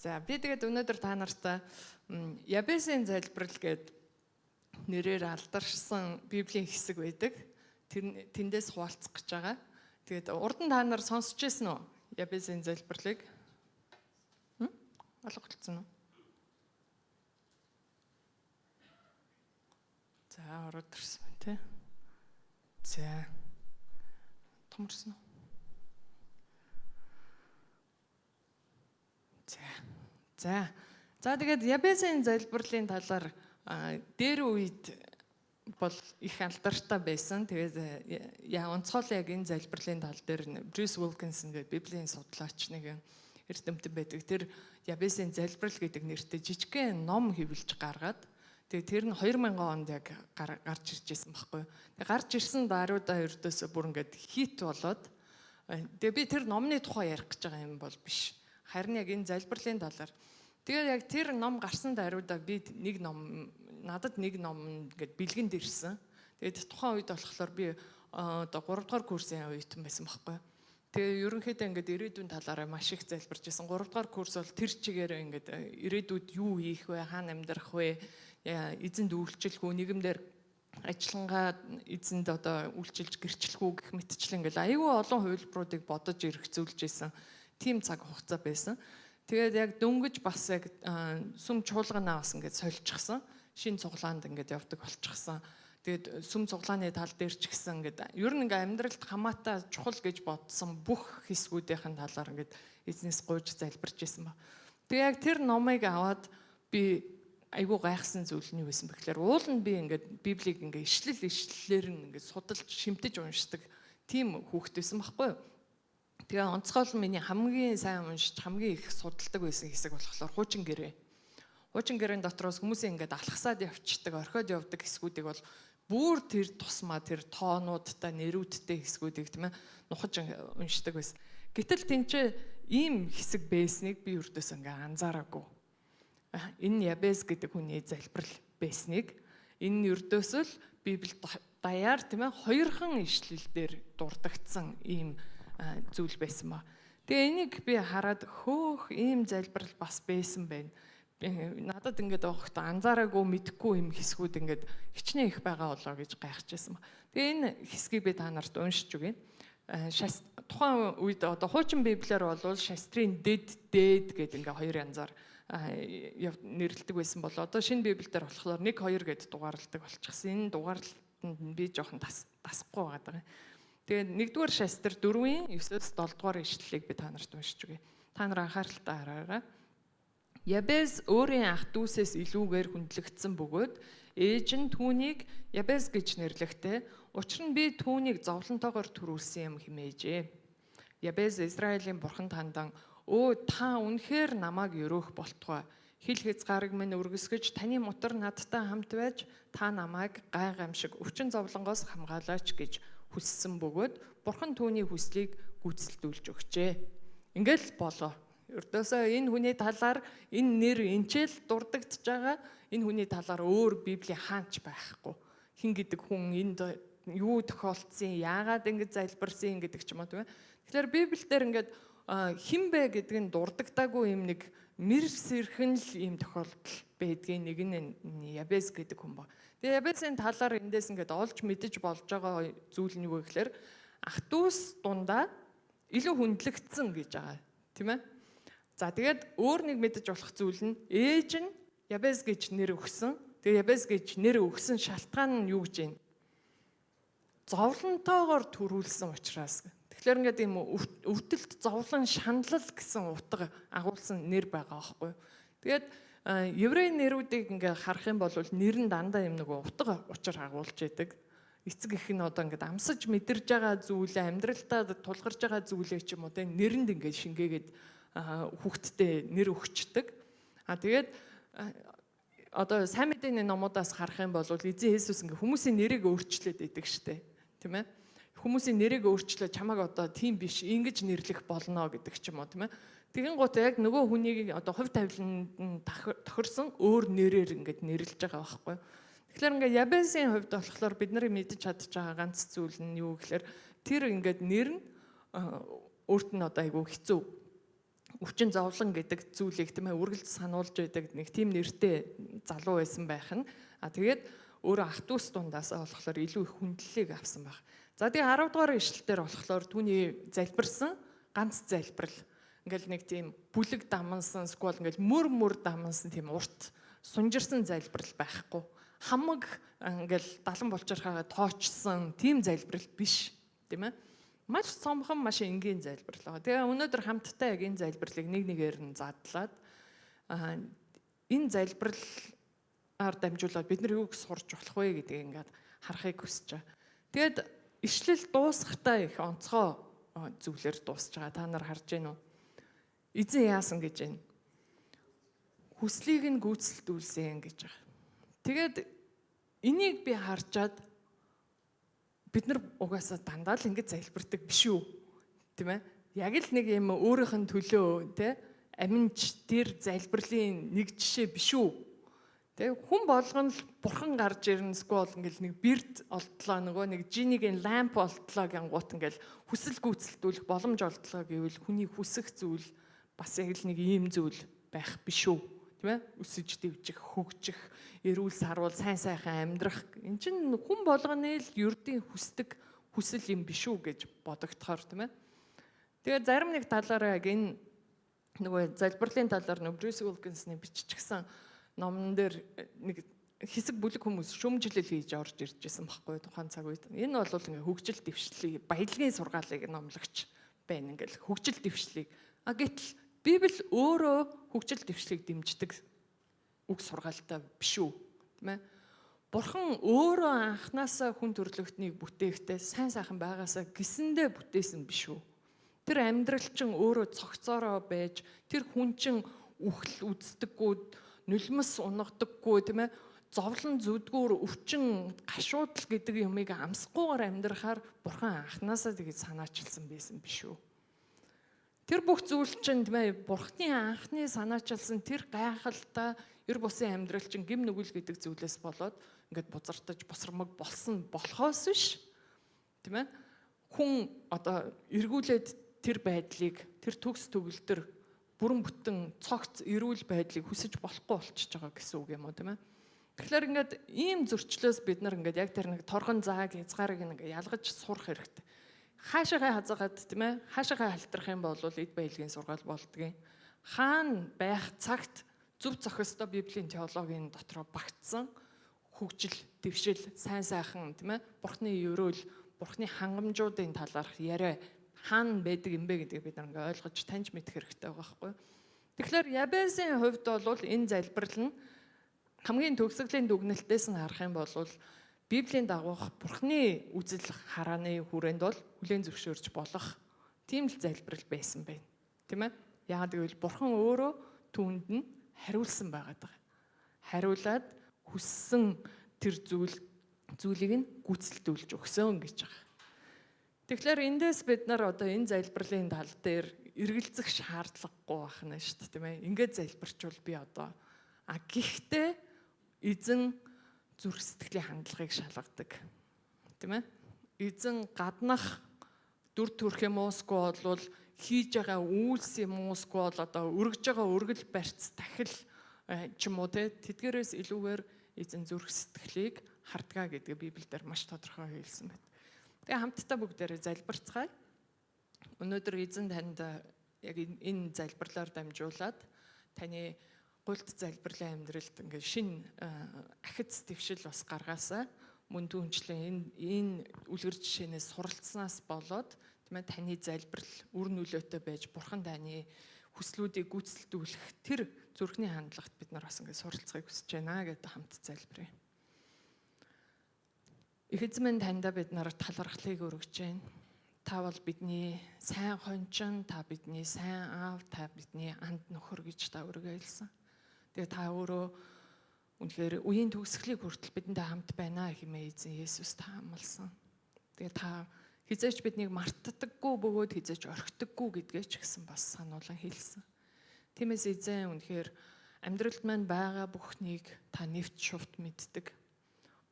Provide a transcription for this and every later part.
За би тэгээд өнөөдөр та нартай Ябесийн залбирал гээд нэрээр алдаршсан Библийн хэсэг байдаг. Тэр тэндээс хуваалцах гэж байгаа. Тэгээд урд нь та нар сонсч ирсэн үү? Ябесийн залбирлыг. Алга болцсон уу? За ороод ирсэн байна тий. За. Томорсон уу? За. За. За тэгээд Ябесийн залбирлын талаар дээр үед бол их алдартай байсан. Тэгээд онцгой яг энэ залбирлын тал дээр Брюс Уилкинсон гэдэг Библийн судлаач нэг эрдэмтэн байдаг. Тэр Ябесийн залбирал гэдэг нэртэй жижигхэн ном хэвлэж гаргаад тэгээд тэр нь 2000 онд яг гарч ирж байсан байхгүй юу. Тэгээд гарч ирсэн даруйдаа ердөөсөө бүр ингээд хит болоод тэгээд би тэр номны тухай ярих гэж байгаа юм бол биш. Харин яг энэ залбирлын талаар. Тэгээд яг тэр ном гарсан даруйдаа би нэг ном надад нэг ном ингээд бэлгэнд ирсэн. Тэгээд тухайн үед болохоор би одоо 3 дугаар курсын оюутан байсан байхгүй юу. Тэгээ ерөнхийдөө ингээд ирээдүйн талаараа маш их залбирч байсан. 3 дугаар курс бол тэр чигээр ингээд ирээдүйд юу хийх вэ, хаана амьдрах вэ, эзэнд үйлчлэх үү, нийгэмдэр ажиллангаа эзэнд одоо үйлчилж гэрчлэх үү гэх мэтчлэн ингээд аюул олон хувилбаруудыг бодож эргэцүүлж исэн тийм цаг хугацаа байсан. Тэгээд яг дөнгөж бас яг сүм чуулганаа бас ингээд сольчихсан. Шинэ цуглаанд ингээд явдаг болчихсон. Тэгээд сүм цуглааны тал дээр ч гэсэн ингээд ер нь ингээд амьдралд хамаатай чухал гэж бодсон бүх хэсгүүдийн талаар ингээд эзнээс гуйж залбирч исэн ба. Тэгээ яг тэр номыг аваад би айгүй гайхсан зүйл нь юу байсан бэ гэхээр уул нь би ингээд Библийг ингээд ишлэл ишлэлээр нь ингээд судалж шимтэж уншдаг тийм хүүхэд байсан байхгүй юу? Тэгээ онцгой миний хамгийн сайн уншиж хамгийн их судалдаг байсан хэсэг болохоор хуучин гэрээ. Хуучин гэрээн дотроос хүмүүсийн ингээд алхасаад явцдаг, орхиод явдаг хэсгүүдийг бол бүр тэр тусмаа тэр тоонуудтай, нэрүүдтэй хэсгүүдийг тийм ээ нухаж уншдаг байсан. Гэтэл тэнцээ ийм хэсэг байсныг би өрдөөс ингээ анзаараагүй. Энэ Ябес гэдэг хүний залбирал байсныг энэ өрдөөс л Библиэд даяар тийм ээ хоёрхан ишлэл дээр дурдагдсан ийм зүйл байсан ба. Тэгээ энийг би хараад хөөх ийм залбирал бас байсан байна. Надад ингээд огт анзаараагүй мэдхгүй юм хэсгүүд ингээд хичнээн их байгаа болоо гэж гайхажсэн ба. Тэгээ энэ хэсгийг би та нарт уншиж өгье. Тухайн үед одоо хуучин Библиэр бол шастрын дэд дээд гэдэг ингээ хоёр янзаар нэрлэдэг байсан бол одоо шинэ Библиэр болохоор 1 2 гэд дугаарладаг болчихсон. Энэ дугаарлалтанд би жоохон дасахгүй байгаа даа. Тэгээд 1-р шастр 4-ийн 9-өөс 7-р ишлэлийг би та нарт уншиж өгье. Та нар анхааралтай хараарай. Ябес өөрийн ах дүүсээс илүүгээр хүндлэгдсэн бөгөөд ээж нь түүнийг Ябес гэж нэрлэхдээ учир нь би түүнийг зовлонтойгоор төрүүлсэн юм хэмээжээ. Ябес Израилийн бурханд хандан өө та үнэхээр намайг өрөөх болтугай. Хил хязгаарыг минь өргөсгөж таны мутар надтай хамт байж та намайг гай гамшиг өвчин зовлонгоос хамгаалаач гэж хүссэн бөгөөд бурхан түүний хүслийг гүйцэлдүүлж өгчээ. Ингээл болоо. Ердөөсөө энэ хүний талаар энэ нэр энчэл дурддагдж байгаа. Энэ хүний талаар өөр Библийн хаанч байхгүй. Хин гэдэг хүн энд юу тохиолдсон, яагаад ингэж залбирсан гэдэг ч юм уу тийм ээ. Тэгэхээр Библиэлд ингээд хэн бэ гэдэг нь дурддагдаагүй юм нэг мэр сэрхэн л ийм тохиолдол байдгийн нэг нь Ябес гэдэг хүн ба. Тэгээ Ябесийн талаар эндээс ингээд олж мэдэж болж байгаа зүйл нь юу вэ гэхээр ах дүүс дундаа илүү хүндлэгдсэн гэж байгаа тийм ээ. За тэгээд өөр нэг мэдэж болох зүйл нь ээж нь Ябес гэж нэр өгсөн. Тэгээ Ябес гэж нэр өгсөн шалтгаан нь юу гэж юм? Зовлонтойгоор төрүүлсэн учраас. Тэгэхээр ингээд ийм өвдөлт, зовлон, шаналл гэсэн утга агуулсан нэр байгаа байхгүй юу. Тэгээд еврей нэрүүдийг ингээд харах юм бол нэр нь дандаа юм нөгөө утга учир агуулж идэг. Эцэг эх нь одоо ингээд амсаж мэдэрж байгаа зүйлээ, амьдралдаа тулгарч байгаа зүйлээ ч юм уу те нэрэнд ингээд шингээгээд хүүхдтэй нэр өгчдөг. А тэгээд одоо сайн мэдээний номуудаас харах юм бол эзэн Есүс ингээд хүмүүсийн нэрийг өөрчлөөд идэг штэ. Тийм ээ? Хүмүүсийн нэрийг өөрчлөө чамайг одоо тийм биш ингэж нэрлэх болно гэдэг ч юм уу тийм ээ. Тэгэн гут яг нөгөө хүнийг одоо хувь тавиланд нь тохирсон өөр нэрээр ингээд нэрлэж байгаа байхгүй. Тэгэхээр ингээд Ябесийн хувьд болохоор бид нарыг мэдэж чадж байгаа ганц зүйл нь юу гэхээр тэр ингээд нэр нь өөрт нь одоо айгүй хэцүү Өвчин зовлон гэдэг зүйлийг, тийм ээ, үргэлж сануулж байдаг нэг тийм нэртэй залуу байсан байх нь. А тэгээд өөрөө ах дүүс дундаасаа болохоор илүү их хүндлэлийг авсан байх. За, тэгээ 10 дугаар ишлэлдэр болохоор түүний залбирсан ганц залбирал ингээл нэг тийм бүлэг дамнасан, эсвэл ингээл мөр мөр дамнасан тийм урт сунжирсан залбирал байхгүй. Хамаг ингээл далан булчирхаагаа тоочсон тийм залбирал биш, тийм ээ. Маш цомхон, маш энгийн залбирал байгаа. Тэгээ өнөөдөр хамтдаа яг энэ залбирлыг нэг нэгээр нь задлаад, энэ залбирлаар дамжуулаад бид нар юуг сурч болох вэ гэдгийг ингээд харахыг хүсэж байгаа. Тэгээд ишлэл дуусгахдаа их онцгой зүйлээр дуусч байгаа. Та нар харж байна уу? Эзэн яасан гэж байна? Хүслийг нь гүйцэлдүүлсэн гэж байгаа. Тэгээд энийг би харжаад, бид нар угаасаа дандаа л ингэж залбирдаг биш үү? Тийм ээ? Яг л нэг юм өөрийнх нь төлөө, тэ, аминч тэр залбирлын нэг жишээ биш үү? Тэ, хүн болгоно л бурхан гарч ирнэ, эсвэл ингээл нэг бэрд олдлоо, нөгөө нэг genie гийн lamp олдлоо гингуут ингээл хүсэл гүйцэлдүүлэх боломж олдлоо гэвэл хүний хүсэх зүйл бас яг л нэг ийм зүйл байх биш үү? Тийм ээ? Өсөж дэвжих, хөгжих, эрүүл саруул, сайн сайхан амьдрах. Эн чинь хүн болгоны л ердийн хүсдэг хүсэл юм биш үү гэж бодогдохоор, тийм ээ. Тэгээ зарим нэг талаараа яг энэ нөгөө залбирлын талаар нөгөө Брюс Уилкинсны биччихсэн номон дээр нэг хэсэг бүлэг хүмүүс шүүмжлэл хийж орж ирж байсан байхгүй тухайн цаг үед. Энэ бол ингээ хөгжил дэвшлийг, баялагын сургаалыг номлогч байна, ингээл хөгжил дэвшлийг. А гэтэл Библи өөрөө хөгжил дэвшлийг дэмждэг үг сургаалтай биш үү? Тийм ээ. Бурхан өөрөө анханасаа хүн төрлөختнийг бүтээхдээ сайн сайхан байгаасаа гэсэндээ бүтээсэн биш үү? Тэр амьдрал чинь өөрөө цогцоороо байж, тэр хүн чинь үхэл үздэггүй, нулимс унгадаггүй, тийм ээ, зовлон зүдгүүр, өвчин, гашуудал гэдэг юмыг амсахгүйгээр амьдрахаар бурхан анханасаа тэгж санаачилсан байсан биш үү? Тэр бүх зүйл чинь, тийм ээ, бурхны анхны санаачилсан тэр гайхалтай ер бусын амьдрал чинь гэм нүгэл гэдэг зүйлээс болоод ингээд бузартаж босромог болсон болохоос биш, тийм ээ, хүн одоо эргүүлээд тэр байдлыг, тэр төгс төгөлдөр, бүрэн бүтэн цогц эрүүл байдлыг хүсэж болохгүй болчихж байгаа гэсэн үг юм уу, тийм ээ. Тэгэхээр ингээд ийм зөрчлөөс бид нар ингээд яг тэр нэг торгон зааг хязгаарыг ингээд ялгаж сурах хэрэгтэй. Хаашаагаа хазаагаад, тийм ээ, хаашаагаа халтрах юм бол эд баялагын сургаал болдгийн. Хаана байх цагт зөв зохистой библийн теологийн дотроо багтсан хөгжил, дэвшил, сайн сайхан, тийм ээ, бурхны ерөөл, бурхны хангамжуудын талаарх яриа хаана байдаг юм бэ гэдгийг бид нар ингээ ойлгож таньж мэдэх хэрэгтэй байгаа байхгүй юу? Тэгэхээр Ябесийн хувьд бол энэ залбирал нь хамгийн төгсгөлийн дүгнэлтээс нь харах юм бол Библийн дагуух Бурхны үзэл харааны хүрээнд бол хүлээн зөвшөөрч болох тийм л залбирал байсан байна. Тийм ээ? Яагаад гэвэл Бурхан өөрөө түүнд нь хариулсан байгаад байгаа. Хариулаад хүссэн тэр зүйлийг нь гүйцэлдүүлж өгсөн гэж байгаа. Тэгэхээр эндээс бид нар одоо энэ залбирлын тал дээр эргэлзэх шаардлагагүй байна шүү дээ, тийм ээ. Ингээд залбирчвал би одоо гэхдээ эзэн зүрх сэтгэлийн хандлагыг шалгадаг. Тийм ээ. Эзэн гаднах дүр төрх юм уу, эсвэл бол хийж байгаа үйлс юм уу, эсвэл одоо өргөж байгаа өргөл барьц тахил ч юм уу, те, тэдгээрээс илүүгээр эзэн зүрх сэтгэлийг хардгаа гэдгээ Библиэлд маш тодорхой хэлсэн байна. Тэгээ хамтдаа бүгдээрээ залбирцгаая. Өнөөдөр эзэн танд яг энэ залбирлаар дамжуулаад таны гуйлт залбирлын амьдралд ингээд шин ахиц дэвшил бас гаргаасаа, мөн түнчлэн энэ үлгэр жишээнээс суралцсанаас болоод, тийм ээ, таны залбирал үр нөлөөтэй байж, бурхан таны хүслүүдийг гүйцэлдүүлэх тэр зүрхний хандлагат бид нар бас ингээд суралцахыг хүсэж байна гэдээ хамт залбирая. Их эзэн минь, таньда бид нар талархлыг өргөж байна. Та бол бидний сайн хончин, та бидний сайн аав, та бидний анд нөхөр гэж та өөрийгөө хэлсэн. Тэгээ та өөрөө үнэхээр үеийн төгсгөлийг хүртэл бидэнтэй хамт байна хэмээн эзэн Есүс та амласан. Тэгээ та хизээч биднийг мартдаггүй бөгөөд хизээч орхидоггүй гэдгээ ч гэсэн бас сануулan хэлсэн. Тиймээс эзэн, үнэхээр амьдралд маань байгаа бүхнийг та нэвт шувт мэддэг.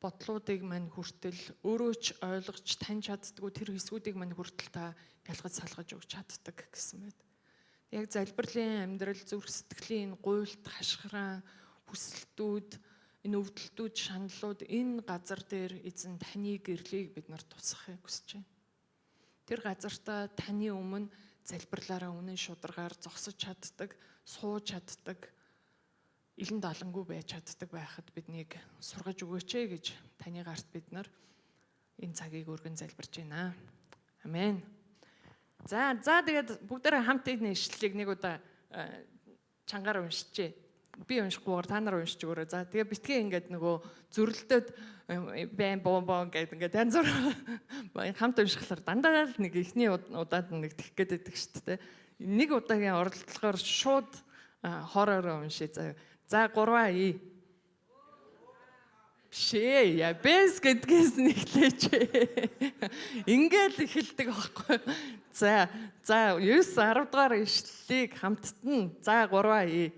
Бодлуудыг мань хүртэл өөрөө ч ойлгож таньж чаддгүй тэр хэсгүүдийг мань хүртэл та ялгаж салгаж өгч чаддаг гэсэн байд. Яг залбирлын амьдрал, зүрх сэтгэлийн гуйлт, хашгиран, хүсэлтүүд, энэ өвдөлтүүд, шаналлууд энэ газар дээр эзэн таны гэрлийг бид нар тусгахыг хүсэж байна. Тэр газартаа таны өмнө залбирлаараа үнэн шударгаар зогсож чаддаг, сууж чаддаг, илэн далангүй байж чаддаг байхад биднийг сургаж өгөөч ээ гэж таны гарт бид нар энэ цагийг өргөн залбирч байна. Амен. За тэгээд бүгдээрээ хамт энэ ишлэлийг нэг удаа чангаар уншчихъя. Би уншихгүйгээр та нар уншиж өгөөрэй. За тэгээ битгий ингээд нөгөө зөрлөлтөд байн боо боо гэдэг ингээд янз бүр хамт уншихлаар дандаа л нэг эхний удаад нэг тэгэх гээд байдаг шүү дээ. Нэг удаагийн оролдлогоор шууд хоороороо уншия заяа. За 3 и. Бишээ. Ябес гэдгээс нэглээч. Ингээл эхэлдэг байхгүй. За 9 10 дугаар ишлэлийг хамттан. За 3 и.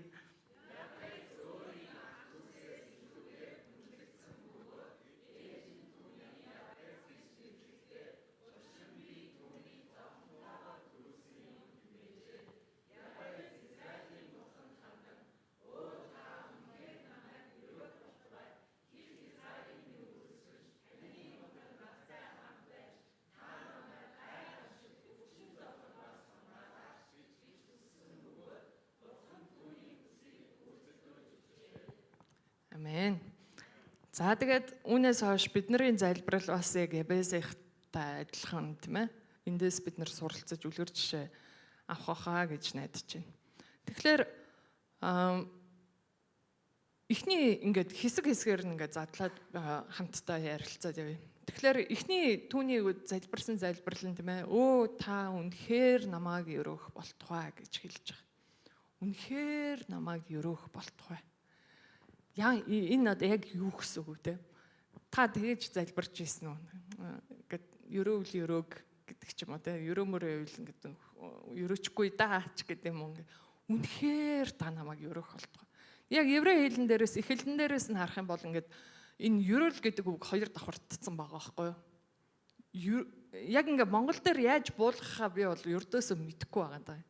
Амен. За тэгээд үүнээс хойш бидний залбирал бас яг Ябесийнхтай адилхан тийм ээ. Эндээс бид нар суралцаж үлгэр жишээ авах хаа гэж найдаж байна. Тэгэхээр эхний ингээд хэсэг хэсгээр нь ингээд задлаад хамтдаа ярилцаад явъя. Тэгэхээр эхний түүний залбирсан залбирал нь тийм ээ. Өө та үнэхээр намайг өрөөх болтугай гэж хэлж байгаа. Үнэхээр намайг өрөөх болтугай. Яа энэ одоо яг юу гэсэн үг вэ? Та тэгэж залбирч ийсэн үү? Ингээд өрөөвл өрөөг гэдэг ч юм уу те. Өрөөмөр байвал ингээд өрөөчгүй даач гэдэг юм уу. Үнэхээр та намайг өрөөх болтугай. Яг еврей хэлэн дээрээс их хэлэн дээрээс нь харах юм бол ингээд энэ өрөөл гэдэг үг хоёр давхардсан байгаа байхгүй юу? Яг ингээд монгол дээр яаж буулгахаа би бол ердөөсөө мэдэхгүй байгаа даа.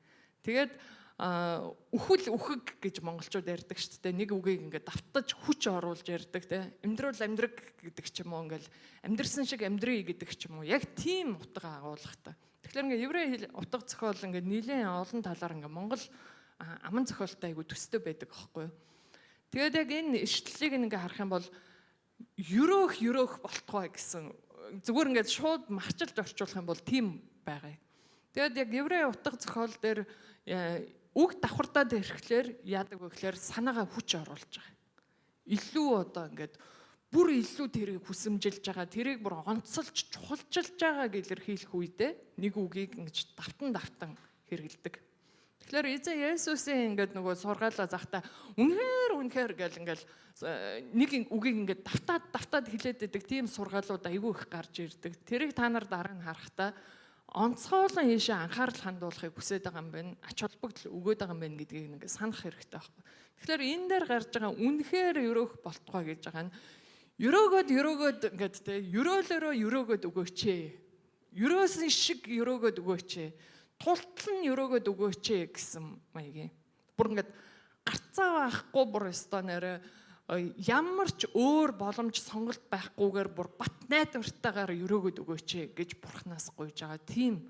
Тэгээд үхэл үхэг гэж монголчууд ярьдаг шүү дээ. Нэг үгийг ингээд давтаж хүч оруулж ярьдаг те. Амьдрал амьдраг гэдэг ч юм уу ингээл амьдрсан шиг амьдрий гэдэг ч юм уу. Яг тийм утга агуулгатай. Тэгэхээр ингээд еврей хэл утга зохиол ингээд нэлээд олон талаар ингээд монгол аман зохиолтой айгу төстэй байдаг аахгүй юу. Тэгээд яг энэ ишлэлийг ингээд харах юм бол өрөөх болтугай гэсэн зүгээр ингээд шууд марчилж орчуулах юм бол тийм байгаа юм. Тэгээд яг еврей утга зохиол дээр үг давхардаад ирэхлээр яадаг вэ гэхээр санаагаа хүч оруулж байгаа. Илүү одоо ингээд бүр илүү тэрийг хүсэмжилж байгаа, тэрийг бүр онцолж, чухалчилж байгааг илэрхийлэх үедээ нэг үгийг ингэж давтан хэрэгэлдэг. Тэгэхээр эзэн Есүсийн ингээд нөгөө сургаалаа захта үнэхээр гэл ингээл нэг үгийг ингээд давтаад хэлээд байдаг тийм сургаалууд айгүй их гарч ирдэг. Тэрийг та нар дараа нь харахтаа онцгойлон ийшээ анхаарал хандуулахыг хүсэж байгаа юм байна. Ач холбогдол өгөөд байгаа юм байна гэдгийг ингээд санах хэрэгтэй байхгүй. Тэгэхээр энэ дээр гарч байгаа үнэхээр өрөөх болтугай гэж байгаа нь өрөөгөөд ингээд те өрөөлөөрөө өрөөгөөд өгөөч ээ. Өрөөсөн шиг өрөөгөөд өгөөч ээ. Тултал нь өрөөгөөд өгөөч ээ гэсэн маягийн. Бүр ингээд гарцаа байхгүй бүр өстой нэрэ ямар ч өөр боломж сонголт байхгүйгээр бүр бат найдвартайгаар өрөөгөөд өгөөч ээ гэж бурхнаас гуйж байгаа. Тийм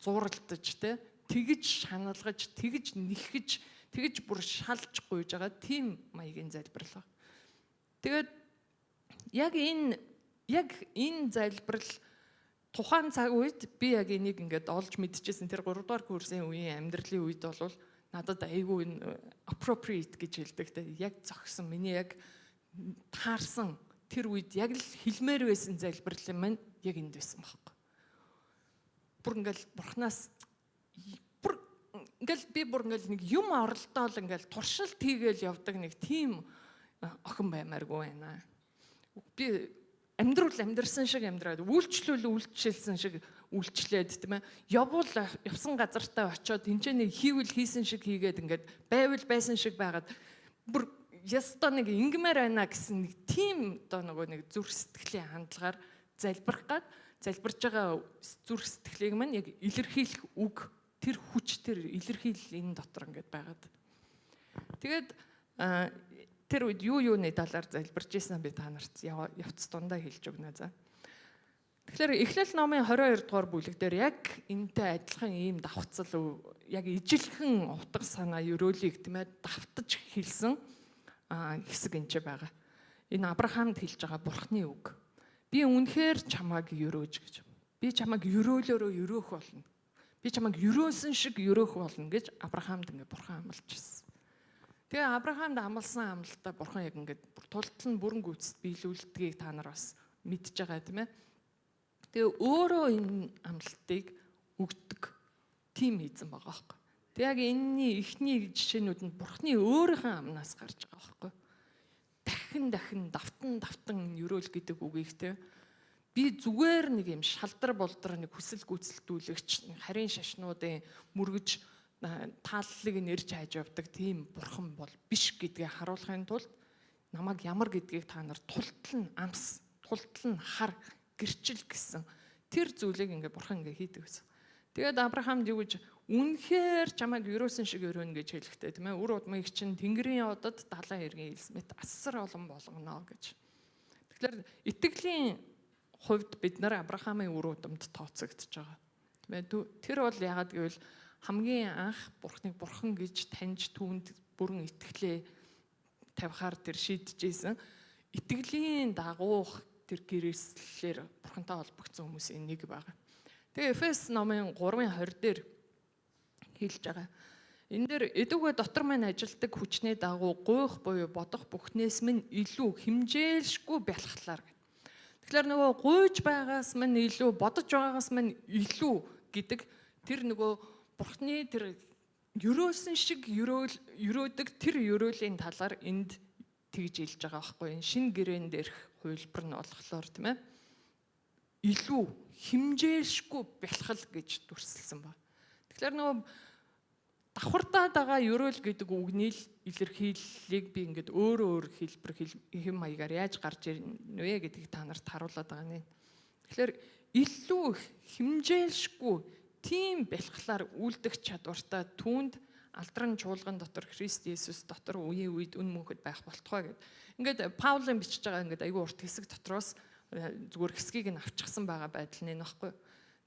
зууралдаж те тэгж шаналгаж, тэгж нэхэж, тэгж бүр шалж гуйж байгаа тийм маягийн залбирал. Тэгээд яг энэ залбирал тухайн цаг үед би яг энийг ингээд олж мэдчихсэн. Тэр 3 дугаар курсын үеийн амьдралын үед бол надад айгүй appropriate гэж хэлдэг те. Яг зохисон, миний яг таарсан тэр үед яг л хэлмээр байсан залбирал юм маань яг энд байсан байхгүй. Бүр ингээл бурхнаас бүр ингээл би бүр ингээл нэг юм оролдоол ингээл туршилт хийгээл явдаг нэг тийм охин баймааргүй байна. Би амьдрал амьдрсан шиг амьдраад, үйлчлүүл үйлчилсэн шиг үйлчлээд тийм ээ. Явбал явсан газартаа очиод тэнцэнэ хийвэл хийсэн шиг хийгээд ингээд байвал байсан шиг байгаад бүр ястаа нэг ингэмээр байна гэсэн нэг тийм одоо нөгөө нэг зүрх сэтгэлийн хандлагаар залбирах гад залбирж байгаа зүрх сэтгэлийг маань яг илэрхийлэх үг Тэр хүч, тэр илэрхийлэл энэ дотор ингээд байгаад. Тэгээд тэр үед юуны талаар залбирч ийсэн би та нарт явц дундаа хэлж өгнө за. Тэгэхээр Эхлэл номын 22 дугаар бүлэг дээр яг энэтэй адилхан ийм давхцал, яг ижилхэн утга санаа ерөөлийг, тийм ээ, давтаж хэлсэн хэсэг энэ ч байгаа. Энэ Авраамд хэлж байгаа Бурхны үг. Би үнэхээр чамайг ерөөж гэж. Би чамайг ерөөлөөрөө ерөөх болно. Би чамайг ерөөсөн шиг ерөөх болно гэж Авраамд ингээ Бурхан амлаж ирсэн. Тэгээ Авраамд амласан амлалтаа Бурхан яг ингээд тултал нь бүрэн гүйцэд биелүүлдгийг та нар бас мэдж байгаа, тийм ээ. Тэгээ өөрөө энэ амлалтыг өгдөг тийм эзэн байгаа байхгүй. Тэг яг энэний эхний жишээнүүд нь Бурхны өөрийнхөө амнаас гарч байгаа байхгүй. Дахин дахин, давтан давтан ерөөл гэдэг үгийг те би зүгээр нэг юм шалдар болдор нэг хүсэл гүйцэлдүүлэгч, харийн шашнуудын мөргөж тааллыг нэрж хайж явдаг тийм бурхан бол биш гэдгээ харуулахын тулд намайг ямар гэдгийг та нар тултал нь амс, тултал нь хар, гэрчил гэсэн тэр зүйлийг ингээ бурхан ингээ хийдэг гэсэн. Тэгээд Авраамд юу гэж, үнэхээр чамайг ерөөсөн шиг өрөөнө гэж хэлэхдээ, тийм ээ, үр удмыг чинь тэнгэрийн одод, далайн эргийн элсмэт асар олон болгоно гэж. Тэгэхээр итгэлийн хувьд бид нар Авраамын үр удамд тооцогдож байгаа. Тийм ээ, тэр бол яагаад гэвэл хамгийн анх Бурхныг бурхан гэж таньж, түүнд бүрэн итгэлээ тавихаар тэр шийдэж исэн. Итгэлийн дагуух тэр гэрээслэлээр бурхантай холбогдсон хүмүүсийн нэг байгаа. Тэгээ Эфес номын 3:20 дээр хэлж байгаа. Энэ дээр эдүгэ дотор маань ажилдаг хүчний дагуу гуйх буюу бодох бүхнээс минь илүү хэмжээлшгүй бялхлаар. Тэгэхээр нөгөө гуйж байгаас минь илүү, бодож байгаагаас минь илүү гэдэг тэр нөгөө бурхны тэр ерөөсөн шиг ерөөл ерөөдөг тэр ерөөлийн талаар энд тэгж хэлж байгаа байхгүй. Энэ шинэ гэрээн дээрх хувилбар нь болохоор, тийм ээ, илүү хэмжээлшгүй бялхал гэж дүрсэлсэн ба. Тэгэхээр нөгөө давхардаад байгаа ерөөл гэдэг үгний л илэрхийллийг би ингээд өөр өөр хэлбэр хэм маягаар яаж гарч ирнэ вэ гэдгийг та нарт харуулад байгаа нэ. Тэгэхээр илүү хэмжээлшгүй тийм бялхлаар үлдэх чадвартай түүнд алдран чуулган дотор Христ Есүс дотор үеийн үед үн мөнхөд байх болтугай гэд. Ингээд Паулийн бичиж байгаа ингээд айгүй урт хэсэг дотроос зүгээр хэсгийг нь авчихсан байгаа байдал нь энэ баггүй.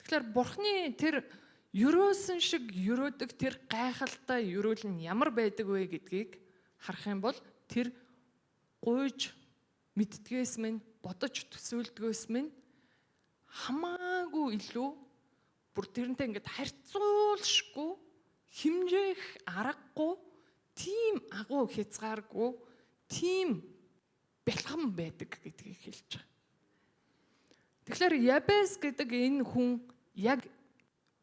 Тэгэхээр Бурхны тэр ерөөсөн шиг ерөөдөг тэр гайхалтай ерөөл нь ямар байдаг вэ гэдгийг харах юм бол тэр гуйж мэддгээс минь, бодож төсөөлдгөөс минь хамаагүй илүү, бүр тэрнтэй ингээд харьцуулшгүй, хэмжээх аргагүй тийм агуу хязгааргүй тийм бялхам байдаг гэдгийг хэлж байгаа. Тэгэхээр Ябес гэдэг энэ хүн яг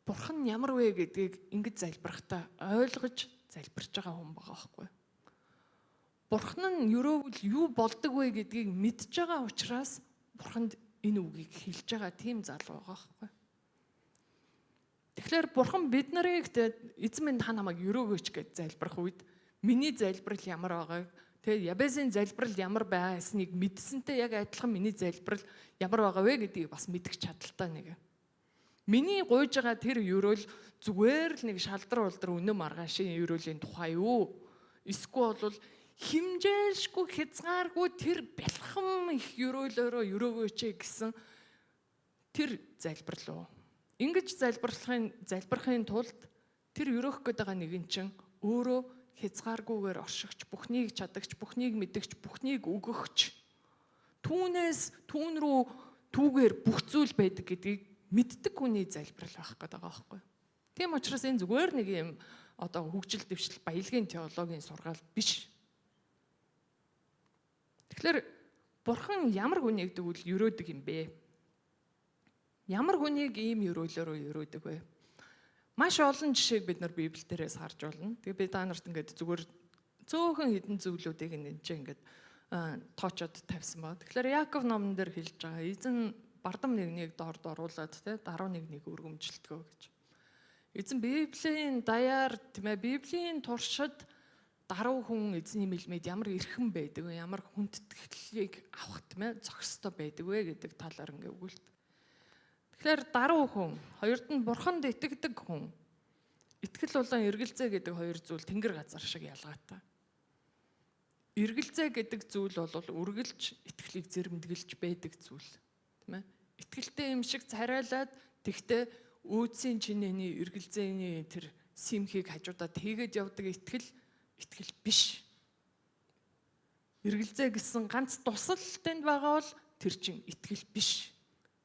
бурхан ямар вэ гэдгийг ингэж залбирахдаа ойлгож залбирч байгаа хүн байгаа байхгүй. Бурхан нь ерөөвөл юу болдог вэ гэдгийг мэдж байгаа учраас бурханд энэ үгийг хэлж байгаа тийм залуу байгаа байхгүй. Тэгэхээр бурхан бид нарыг, эзэн минь, та намайг ерөөгөөч гэж залбирах үед миний залбирал ямар байгааг, тэгээ Ябезийн залбирал ямар байсныг мэдсэнтэй яг адилхан миний залбирал ямар байгаа вэ гэдгийг бас мэдэх чадaltaй нэг. Миний гуйж байгаа тэр ерөөл зүгээр л нэг шалдар улдар үнэн маргаашийн ерөөлийн тухай юу? Эсвэл бол хэмжээлшгүй, хязгааргүй тэр бялхам их ерөөлөөрөө ерөөгөөч гэсэн тэр залбирал уу? Ингэж залбирахын тулд тэр ерөөх гээд байгаа нэгэн чинь өөрөө хязгааргүйгээр оршигч, бүхнийг чадагч, бүхнийг мэдэгч, бүхнийг өгөгч. Түүнээс, түүн рүү, түүгээр бүх зүйл байдаг гэдгийг мэддэг хүний залбирал байх гэдэг байгаа байхгүй. Тийм учраас энэ зүгээр нэг юм одоо хөгжил дэвшил баялагын теологийн сургаал биш. Тэгэхээр бурхан ямар хүнийг тэгвэл ерөөдөг юм бэ? Ямар хүнийг ийм ерөөлөөрөө ерөөдөг вэ? Маш олон жишээг бид нар Библи дээрээс харж байна. Тэгээ би та нарт ингээд зүгээр цөөхөн хэдэн зүйлүүдийг энэ чинь ингээд тоочод тавьсан ба. Тэгэхээр Яаков номон дээр хэлж байгаа, эзэн бардам нэгнийг дорд оруулаад те даруй нэг нэг өргөмжилдгөө гэж. Эзэн Библийн даяар, тийм ээ, Библийн туршид даруй хүн эзний мэлмэд ямар эрхэм байдаг вэ, ямар хүндэтгэлийг авах, тийм ээ, зохистой байдаг вэ гэдэг талаар ингээ өгүүлдэг. Тэгэхээр даруй хүн, хоёрд нь бурханд итгэдэг хүн. Итгэл болон эргэлзээ гэдэг хоёр зүйл тэнгэр газар шиг ялгаатай. Эргэлзээ гэдэг зүйл бол үргэлж итгэлийг зэрэмдэглэж байдаг зүйл, тийм ээ. Итгэлтэй юм шиг царайлаад тэгтээ өөдсийн чинээний эргэлзээний тэр симхийг хажуудаа тэгээд явдаг итгэл итгэл биш. Эргэлзээ гэсэн ганц тусал танд байгаа бол тэр чинь итгэл биш.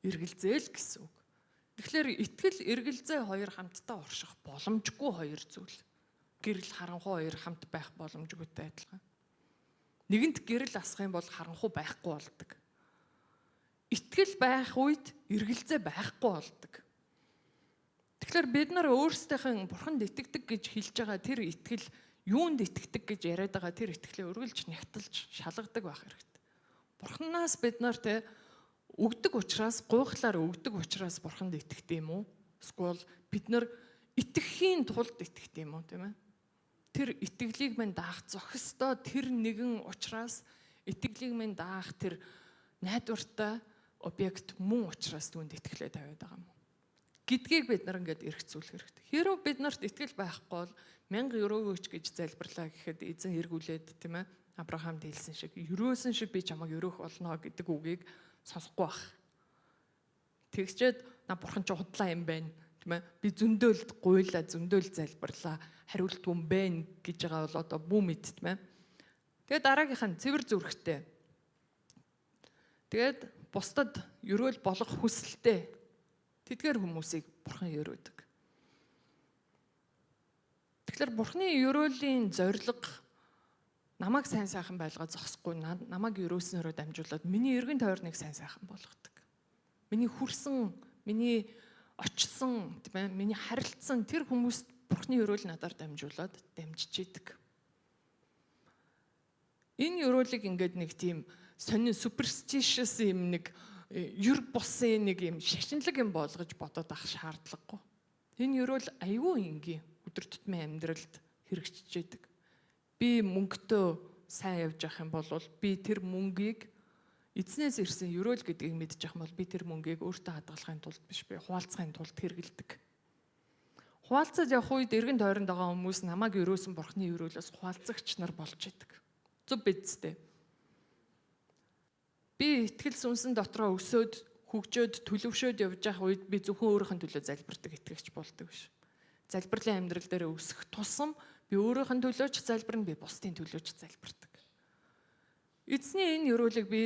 Эргэлзээ л гэсэн үг. Тэгэхээр итгэл эргэлзээ хоёр хамтдаа орших боломжгүй хоёр зүйл. Гэрэл харанхуй хоёр хамт байх боломжгүйтэй адилхан. Нэгэнт гэрэл асах юм бол харанхуй байхгүй болдог. Итгэл байх үед эргэлзээ байхгүй болдог. Тэгэхээр бид нар өөрсдийнх нь бурханд итгэдэг гэж хэлж байгаа тэр итгэл юунд итгэдэг гэж яриад байгаа тэр итгэлээ үргэлж нягталж шалгадаг байх хэрэгтэй. Бурханаас бид нар те өгдөг учраас, гуйхлаар өгдөг учраас бурханд итгэдэг юм уу? Эсвэл бид нар итгэхийн тулд итгэдэг юм уу, тийм ээ? Тэр итгэлийг мань даах зохистой тэр нэгэн учраас, итгэлийг мань даах тэр найдвартай объект мөн учраас түүнд итгэлээ тавиад байгаа юм уу гэдгийг бид нар ингээд эргцүүлэх хэрэгтэй. Хэрвээ бид нарт итгэл байхгүй бол 1000 өрөөгөөч гэж залбирлаа гэхэд эзэн эргүүлээд, тийм ээ, Авраамд хэлсэн шиг ерөөсөн шиг би чамайг өрөөх болно гэдэг үгийг сонсохгүй байх. Тэгчээд на бурхан ч худлаа юм байна, тийм ээ. Би зөндөөл гуйлаа, зөндөөл залбирлаа, хариултгүй юм байна гэж байгаа бол одоо бүү мэд, тийм ээ. Тэгээд дараагийнх нь цэвэр зүрхтэй. Тэгээд бусдад ерөөл болох хүсэлтэй. Тэдгээр хүмүүсийг бурхан ерөөдөг. Тэгэхээр бурханы ерөөлийн зорилго намайг сайн сайхан байлгаа зогсохгүй, намайг ерөөснөөрөө дамжуулаад миний эргэн тойрныг сайн сайхан болгодог. Миний хүрсэн, миний очсон, тийм ээ, миний харилцсан тэр хүмүүст бурхны ерөөл надаар дамжуулаад дамжиж идэг. Энэ ерөөлийг ингээд нэг тийм сонин superstitious юм, нэг ер бусын нэг юм шашинлаг юм болгож бодоод авах шаардлагагүй. Энэ ерөөл айгүй энгийн өдөр тутмын амьдралд хэрэгжиж идэг. Би мөнгөтөө сайн явж явах юм бол би тэр мөнгийг эзнээс ирсэн ерөөл гэдгийг мэдчих юм бол би тэр мөнгийг өөртөө хадгалахын тулд биш, би хуваалцахын тулд хэрэгэлдэг. Хуваалцаж явах үед эргэн тойронд байгаа хүмүүс намайг өрөөсөн бурхны өрөөлөөс хуваалцагч нар болж идэг. Зүг бидтэй. Би итгэл сүнсэн дотроо өсөөд, хөгжөөд, төлөвшөөд явж явах үед би зөвхөн өөрийнх нь төлөө залбирдаг итгэгч болдог биш. Залбирлын амьдрал дээр өсөх тусам би өөрийнх нь төлөө ч залбирна, би бусдын төлөө ч залбирдаг. Эзний энэ өрөөлийг би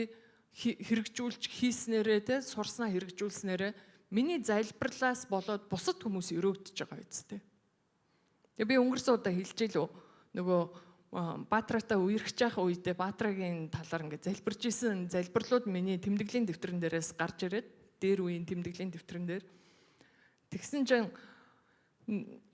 хэрэгжүүлж хийснээрээ, те, сурснаа хэрэгжүүлснээрээ миний залбирлаас болоод бусад хүмүүс өрөөгдөж байгаа үсттэй. Тэгээ би өнгөрсөн удаа хэлж илүү нөгөө Баатратай үерхэж явах үедээ Баатрагийн талаар ингээд залбирж исэн залбирлууд миний тэмдэглэлийн дэвтрэн дээрээс гарч ирээд, дээр үеийн тэмдэглэлийн дэвтрэн дээр. Тэгсэн чинь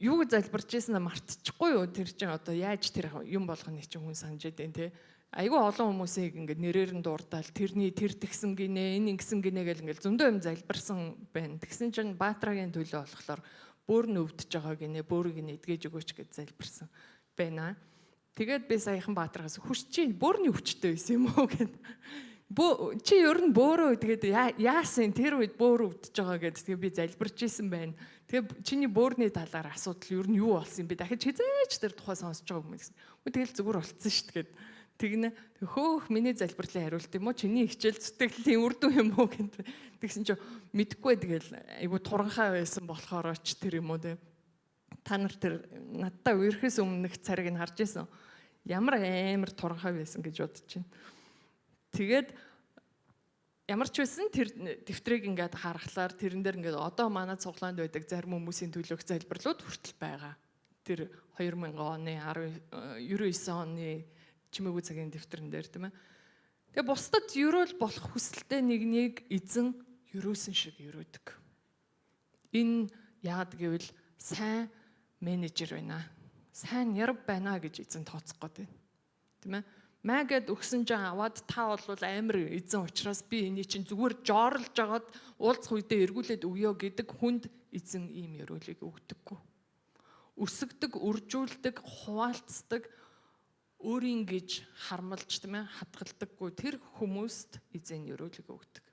юу залбирж исэн мартчихгүй юу, тэр чинь одоо яаж тэр юм болгоны чинь хүн санаж идэв, те. Айгүй олон хүмүүсийг ингээд нэрээр нь дурдаал, тэрний тэр тэгсэн гинэ, энэ ингэсэн гинэ гэл ингээд зөндөө юм залбирсан байна. Тэгсэн чинь Баатрагийн төлөө болохоор бөөр нь өвдөж байгаа гинэ, бөөрийг нь эдгэж өгөөч гэж залбирсан байна. Тэгээд би саяхан Баатаргаас хүч чи бөөрний өвчтэй байсан юм уу гэд. Бөө чи ер нь бөөрөө тэгээд яасан тэр үед бөөр өвдөж байгаа гэд тэгээ би залбирч исэн байна. Тэгээ чиний бөөрний талаар асуудал ер нь юу болсон юм бэ? Дахиж хизээч тэр тухай сонсож байгаа юм гэсэн. Тэгэл зүгээр болцсон шүү дээ гэд. Тэгнэ хөөх миний залбирлын хариулт юм уу? Чиний хичээл зүтгэлийн үр дүн юм уу гэд. Тэгсэн чи мэдгүй, тэгэл айгу туранхай байсан болохоор ч тэр юм уу те. Та нар тэр надтай үерхээс өмнөх цариг нь харж исэн. Ямар амар туранхай байсан гэж бодож байна. Тэгээд ямар ч байсан тэр дэвтрийг ингээд харахлаар тэрэн дээр ингээд одоо манай цуглаанд байдаг зарим хүмүүсийн төлөөх залбирлууд хүртэл байгаа. Тэр 2000 оны 99 оны чимээгүй цагийн дэвтрэн дээр, тийм ээ. Тэгээ бусдад ерөөл болох хүсэлтэй нэгнийг эзэн ерөөсөн шиг ерөөдөг. Энэ яад гэвэл сайн менежер байна. Сайн ярв байна гэж эзэн тооцох гээд байна. Тийм ээ. Магээд өгсөн чинь аваад та бол амар эзэн учраас би эний чинь зүгээр жоорлж агаад уулзах үедээ эргүүлээд өгөө гэдэг хүнд эзэн ийм ерөөлийг өгдөггүй. Өсгдөг, үржүүлдэг, хуваалцдаг, өөрийн гэж хармалж, тийм ээ, хадгалдаггүй тэр хүмүүст эзэн ерөөлийг өгдөг.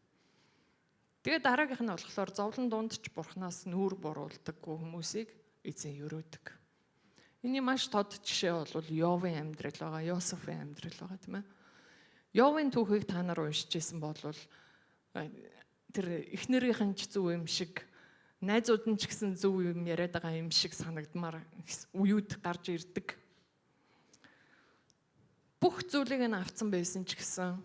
Тэгээ дараагийнх нь болохоор зовлон дунд ч бурхнаас нүүр буруулдаггүй хүмүүсийг эзэн өрөөдөг. Эний маш тод жишээ бол Йовын амьдрал байгаа, Йосефийн амьдрал байгаа, тийм ээ. Йовын түүхийг та нар уншиж исэн бол тэр эхнэрийнх нь ч зөв юм шиг, найзууд нь ч гэсэн зөв юм яриад байгаа юм шиг санагдмаар үеүд гарч ирдэг. Бүх зүйлийг нь авцсан байсан ч гэсэн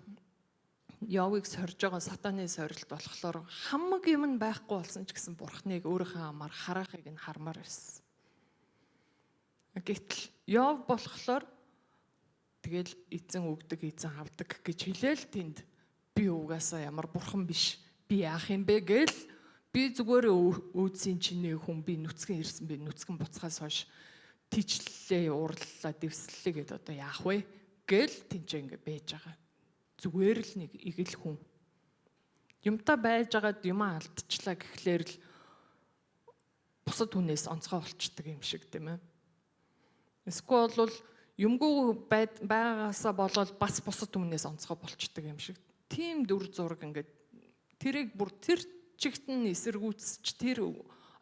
Йовыг сорж байгаа сатаны сорилт болохоор хамаг юм нь байхгүй болсон ч гэсэн Бурхныг өөрийнхөө амаар харахыг нь хармаар байсан. Гэтэл Йов болохоор тэгэл эзэн өгдөг, эзэн авдаг гэж хэлээл тэнд би угаасаа ямар бурхан биш, би яах юм бэ гээл, би зүгээр өөдсийн чинээ хүн, би нүцгэн ирсэн, би нүцгэн буцахаас хойш тийчлээ, уурлалаа, дэвслэлээ гэд одоо яах вэ гээл тэнцээ ингэ байж байгаа. Зүгээр л нэг игэл хүн. Юмтай байж байгаад юмаа алдчихлаа гэхлээр л бусад хүнээс онцгой болчдөг юм шиг, тийм ээ. Эсвэл бол юмгүй байгаагаасаа болоод бас бусад хүнээс онцгой болчдөг юм шиг. Тийм дүр зураг ингээд тэрийг бүр тэр чигт нь эсэргүүцэж тэр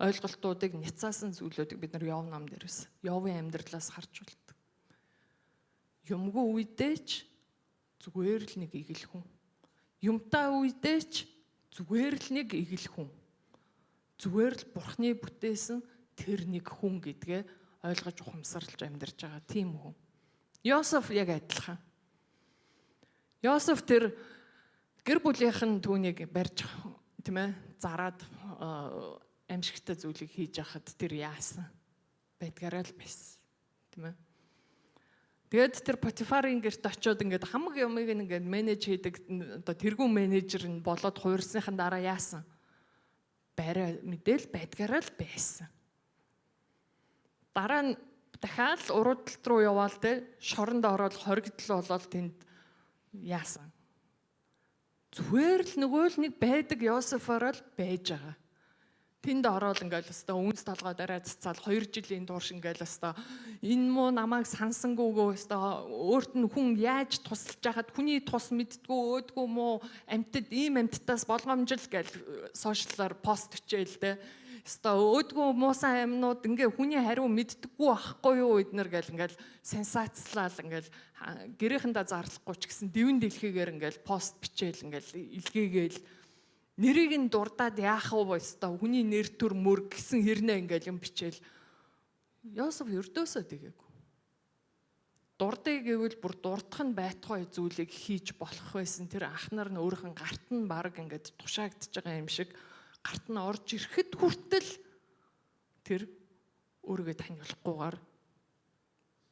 ойлголтуудыг няцаасан зүйлүүдийг бид нар Йов нам дээрээс, Йовын амьдралаас харж болдог. Юмгүй үедээ ч зүгээр л нэг игэл хүн. Юмтай үедээ ч зүгээр л нэг игэл хүн. Зүгээр л Бурхны бүтээсэн тэр нэг хүн гэдгээ ойлгож ухамсарлаж амьдарч байгаа тийм хүн. Йосеф яг адилхан. Йосеф тэр гэр бүлийнх нь түүнийг барьж, тийм ээ, зараад аимшигтай зүйлийг хийж яхад тэр яасан байдгаараа л байсан, тийм ээ. Тэгээд тэр Потифарын гэрт очиод ингээд хамаг юмыг ингээд manage хийдэг одоо тэргүүн менежер нь болоод хувирсныхан дараа яасан? Барай мэдээл байдгаараа л байсан. Дараа нь дахиад уруудалт руу яваал те, шоронд ороод хоригдл болоод тэнд яасан? Зүгээр л нөгөө л нэг байдаг Йосефоор л байж байгаа. Тэнд ороод ингээл өстой үнс толгой дараа цацаал 2 жилийн турш ингээл өстой энэ муу намайг сансангүйгөө өстой өөрт нь хүн яаж тусалж яхад хүний тус мэддгүү өөдгүү муу амьтад ийм амьтдаас болгоомжл гээл social аар пост бичээл те, өстой өөдгүү муусан амьнууд ингээ хүний хариу мэддэггүй байхгүй юу эднэр гээл ингээл сенсацлал ингээл гэрээхэндээ зарлахгүй ч гэсэн дэвэн дэлхийгээр ингээл пост бичээл ингээл илгээгээл нэрийг нь дурдаад яах вэ, өстой хүний нэр төр мөр гэсэн хэрнээ ингээл юм бичээл. Йосеф ердөөсөө тэгээгүй. Дурдъя гэвэл бүр дурдах нь байтугай зүйлийг хийж болох байсан. Тэр ах нар нь өөрийнх нь гарт нь баг ингээд тушаагдж байгаа юм шиг гарт нь орж ирэхэд хүртэл тэр өөрийгөө таниулахгүйгээр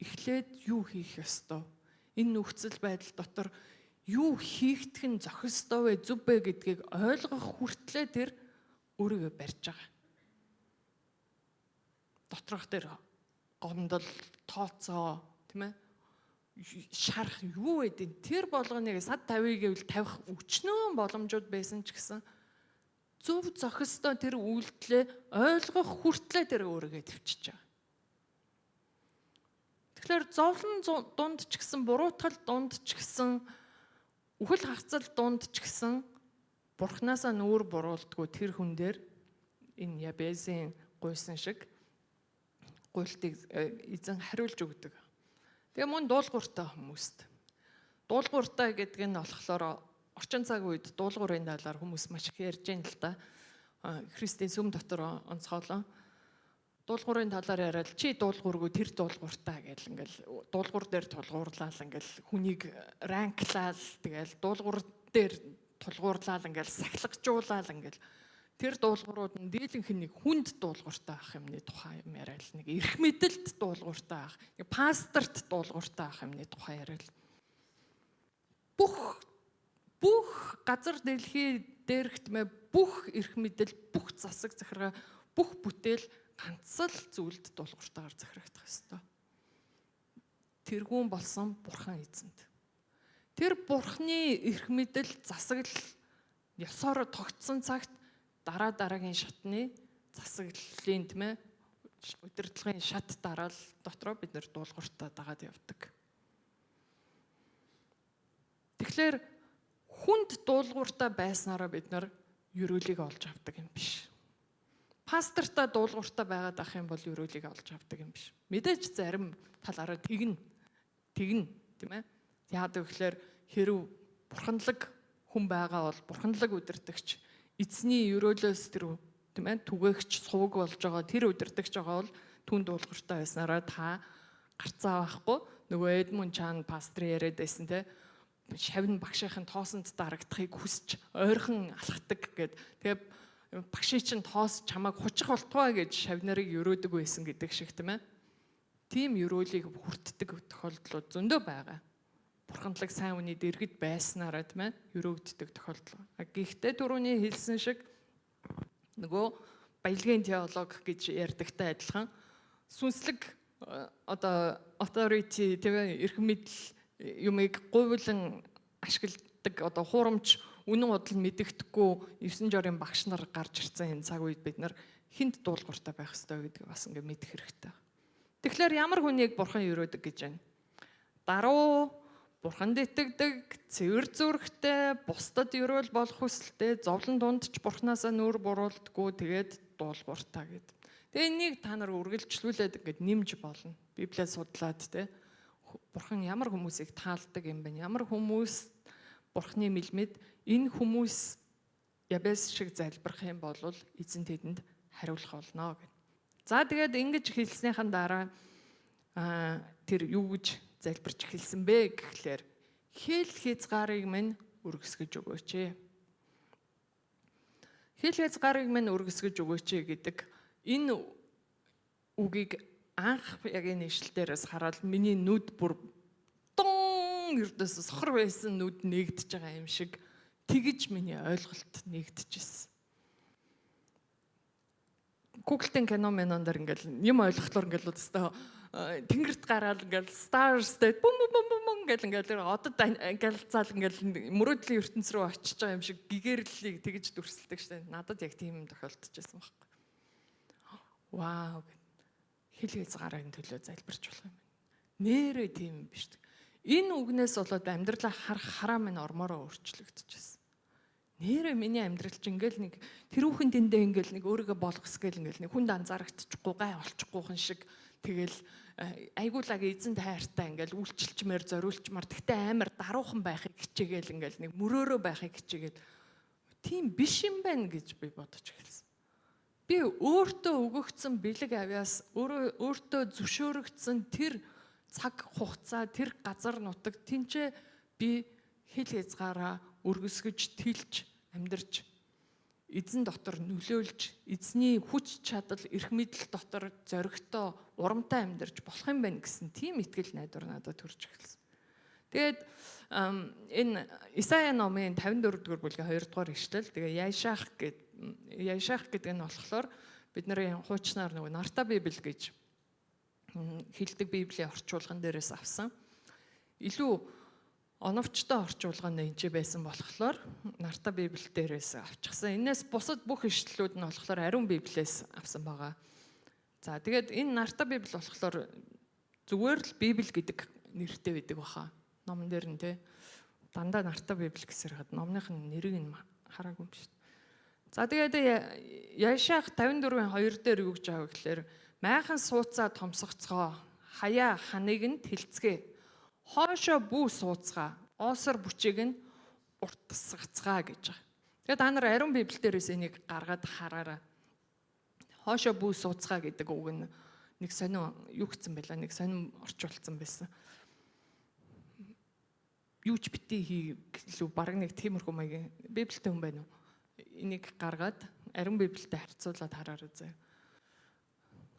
эхлээд юу хийх ёстой? Энэ нөхцөл байдал дотор юу хийгдэх нь зохистой вэ, зөв вэ гэдгийг ойлгох хүртлээ тэр өөрийгөө барьж байгаа. Доторх тэр гомдол, тооцоо, тийм ээ? Шарах юу гэдэг тэр болгоныг сад тавья гэвэл тавих өчнөө боломжууд байсан ч гэсэн зөв зохистой тэр үйлдэлээ ойлгох хүртлээ тэр өөрийгөө төвчж байгаа. Тэгэхээр зовлон дунд ч гэсэн, буруутгал дунд ч гэсэн, үхэл хагцал дунд ч гэсэн Бурхнаасаа нүүр буруулдгүй тэр хүн дээр энэ Ябезийн гуйсан шиг гуйлтыг эзэн хариулж өгдөг. Тэгээ мөн дуулууртай хүмүүст. Дуулууртай гэдэг нь болохоор орчин цаг үед дуулуурын талаар хүмүүс маш их ярьж байна л да. Христийн сүм дотор онцгойлон дуулуурын талаар яриад чи дуулуургүй, тэр дуулууртай гэл ингээл дуулуур дээр тулгуурлаал ингээл хүнийг rank лаал, тэгэл дуулуур дээр тулгуурлаал ингээл сахилгажуулаал ингээл тэр дуулуурууд нь дийлэнх нэг хүнд дуулууртай ах юмны тухай юм яриад, нэг эрх мэдэлд дуулууртай ах, нэг пасторт дуулууртай ах юмны тухай яриад, бүх газар дэлхий дээрх мэ бүх эрх мэдэл, бүх засаг захиргаа, бүх бүтээл ганц л зүйлд дуулууртайгаар захирагдах ёстой. Тэргүүн болсон Бурхан эзэнд. Тэр Бурханы эрх мэдэл, засаглал ёсоор тогтсон цагт дараа дараагийн шатны засаглалын, тийм ээ, удирдлагын шат дараал дотроо бид нэр дуулууртаа дагаад явдаг. Тэгэхээр хүнд дуулууртай байснараа бид нар ерөөлийг олж авдаг юм биш. Пастортай дуулууртай байгаад ах юм бол ерөөлийг олж авдаг юм биш. Мэдээж зарим талаараа тэгнэ. Тэгнэ, тийм ээ. Яагаад гэвэл хэрв бурханлаг хүн байгаа бол бурханлаг удирдагч эзний ерөөлөөс тэр, тийм ээ, түгээгч суваг болж байгаа тэр удирдагч байгаа бол түн дуулууртай байснараа та гарцаа байхгүй. Нөгөө Эдмунд Чан пастор яриад байсан, те, шавн багшийн тоосонд дарагдахыг хүсч ойрхон алхдаг гэд. Тэгээ багшийн чинь тоос чамайг хучих болтугай гэж шав нарыг өрөөдөг байсан гэдэг шиг, тийм ээ. Тийм өрөөлийг хүртдэг тохиолдлууд зөндөө байгаа. Бурханлаг сайн үний дэргэд байснараа, тийм ээ, өрөөгддөг тохиолдол. Гэхдээ түрүүний хэлсэн шиг нөгөө баялагын теолог гэж ярьдагтай адилхан сүнслэг одоо authority, тийм ээ, эрх мэдэл юмыг гуйлан ашигладаг, одоо хуурамч үнэн бодол мэдэгдэхгүй 9 жорын багш нар гарч ирсэн энэ цаг үед бид нар хүнд дуулууртай байх ёстой гэдгийг бас ингээ мэдэх хэрэгтэй. Тэгэхээр ямар хүнийг бурхан өрөөдөг гэж байна? Даруй, бурханд итгэдэг, цэвэр зүрхтэй, бусдад өрөөл болох хүсэлтэй, зовлон дунд ч бурхнаасаа нүүр буруулдаггүй, тэгээд дуулууртай гэд. Тэгээ энийг та нар үргэлжлүүлээд ингээд нэмж болно. Библиэд судлаад, те, бурхан ямар хүмүүсийг таалдаг юм бэ? Ямар хүмүүс бурхны мэлмид, энэ хүмүүс Ябес шиг залбирах юм бол эзэн тэдэнд хариулах болно гэд. За, тэгээд ингэж хэлснийхэн дараа тэр юу гэж залбирч эхэлсэн бэ гэхлээр хил хязгаарыг минь өргөсгөж өгөөч. Хил хязгаарыг минь өргөсгөж өгөөч гэдэг энэ үгийг анх яг энэ ишлэл дээрээс хараад миний нүд бүр дун ердөөс сохор байсан нүд нээгдэж байгаа юм шиг тэгэж миний ойлголт нээгдэжсэн. Google-ийн кино минон дээр ингээл юм ойлгохлоор ингээл өстой тэнгэрт гараал ингээл stars дээр бум бум бум бум ингээл ингээл одод ингээл заал ингээл мөрөөдлийн ертөнц рүү очиж байгаа юм шиг гэгэрлэлийг тэгж дүрсэлдэг штэ. Надад яг тийм юм тохиолдож байсан байхгүй. Вау, хил хязгаарын төлөө залбирч болох юм байна. Нээрээ тийм юм биш. Энэ үгнээс болоод амьдралаа харах хараа минь ормоороо өөрчлөгдөжсэн. Нээрээ миний амьдрал чинь ингээл нэг тэрүүхэн дэндээ ингээл нэг өөрийгөө болгос гээл ингээл нэг хүнд анзаарагдчихгүй гай олчихгүйхэн шиг тэгэл айгуулаг эзэн тайртай ингээл үйлчилчмээр зориулчмаар, тэгтээ амар даруухан байхыг хичээгээл ингээл нэг мөрөөрөө байхыг хичээгээл тийм биш юм байна гэж би бодож эхэлсэн. Би өөртөө өгөгдсөн бэлэг авьяас, өөрөө өөртөө зөвшөөрөгдсөн тэр цаг хугацаа, тэр газар нутаг тэнцээ би хил хязгаараа өргөсгөж, тэлж амьдарч, эзэн дотор нөлөөлж, эзний хүч чадал, эрх мэдэл дотор зоригтой, урамтай амьдарч болох юм байна гэсэн тийм итгэл найдвар надад төрж эхэлсэн. Тэгээд энэ Исая номын 54 дугаар бүлгийн 2 дугаар ишлэл, тэгээ Яшах гэд, Яшах гэдэг нь болохоор бидний хуучнаар нөгөө Нарта Библи гэж хэлдэг Библийн орчуулган дээрээс авсан. Илүү оновчтой орчуулга нь энэ байсан болохоор Нарта Библи дээрээс авчихсан. Энээс бусад бүх ишлэлүүд нь болохоор Ариун Библиэс авсан байгаа. За, тэгээд энэ Нарта Библи болохоор зүгээр л Библи гэдэг нэртэй байдаг баха. Номон дээр нь, те, дандаа Нарта Библи гэсээр хад номных нь нэрийг нь хараагүй юм шүү дээ. За, тэгээд Яшах 54-ийн 2 дээр юу гэж байгаа гэхээр майхан сууцаа томсгоцгоо, хаяа ханыг нь тэлцгээ. Хоошо бүү сууцгаа, оосор бүчийг нь уртасгацгаа гэж байгаа. Тэгээд та нар Ариун Библи дээрээс энийг гаргаад хараарай. Хоошо бүү сууцгаа гэдэг үг нь нэг сонин юу гэсэн байлаа, нэг сонин орчуулсан байсан. Юу ч бити хий гэлүү баг нэг тиймэрхүү маягийн. Библиэтэй хүн байна уу? Энийг гаргаад Ариун Библиэтэй харьцуулаад хараарай заяа.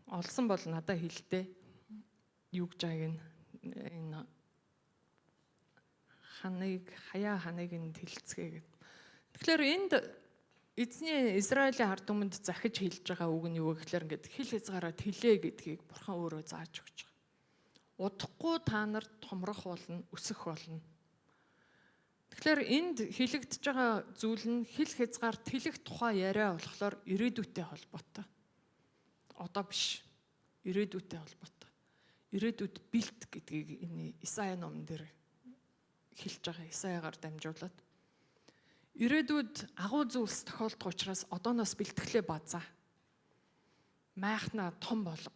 Олсон бол надад хэлтэй. Юу гэж байгааг нь энэ ханыг, хаяа ханыг нь тэлцгээ гэд. Тэгэхээр энд эзний Израилийн ард түмэнд захиж хэлж байгаа үг нь юу вэ гэхээр ингээд хил хязгаараа тэлээ гэдгийг бурхан өөрөө зааж өгч байгаа. Удахгүй та нар томрох болно, өсөх болно. Тэгэхээр энд хэлэгдэж байгаа зүйл нь хил хязгаар тэлэх тухай яриа болохоор ирээдүйтэй холбоотой. Одоо биш. Ирээдүйтэй холбоотой. Ирээдүйд бэлт гэдгийг энэ Исая номон дээр хэлж байгаа, Исаягаар дамжуулаад. Ирээдүйд агуу зүйлс тохиолдох учраас одооноос бэлтгэлээ базаа. Майхнаа том болго.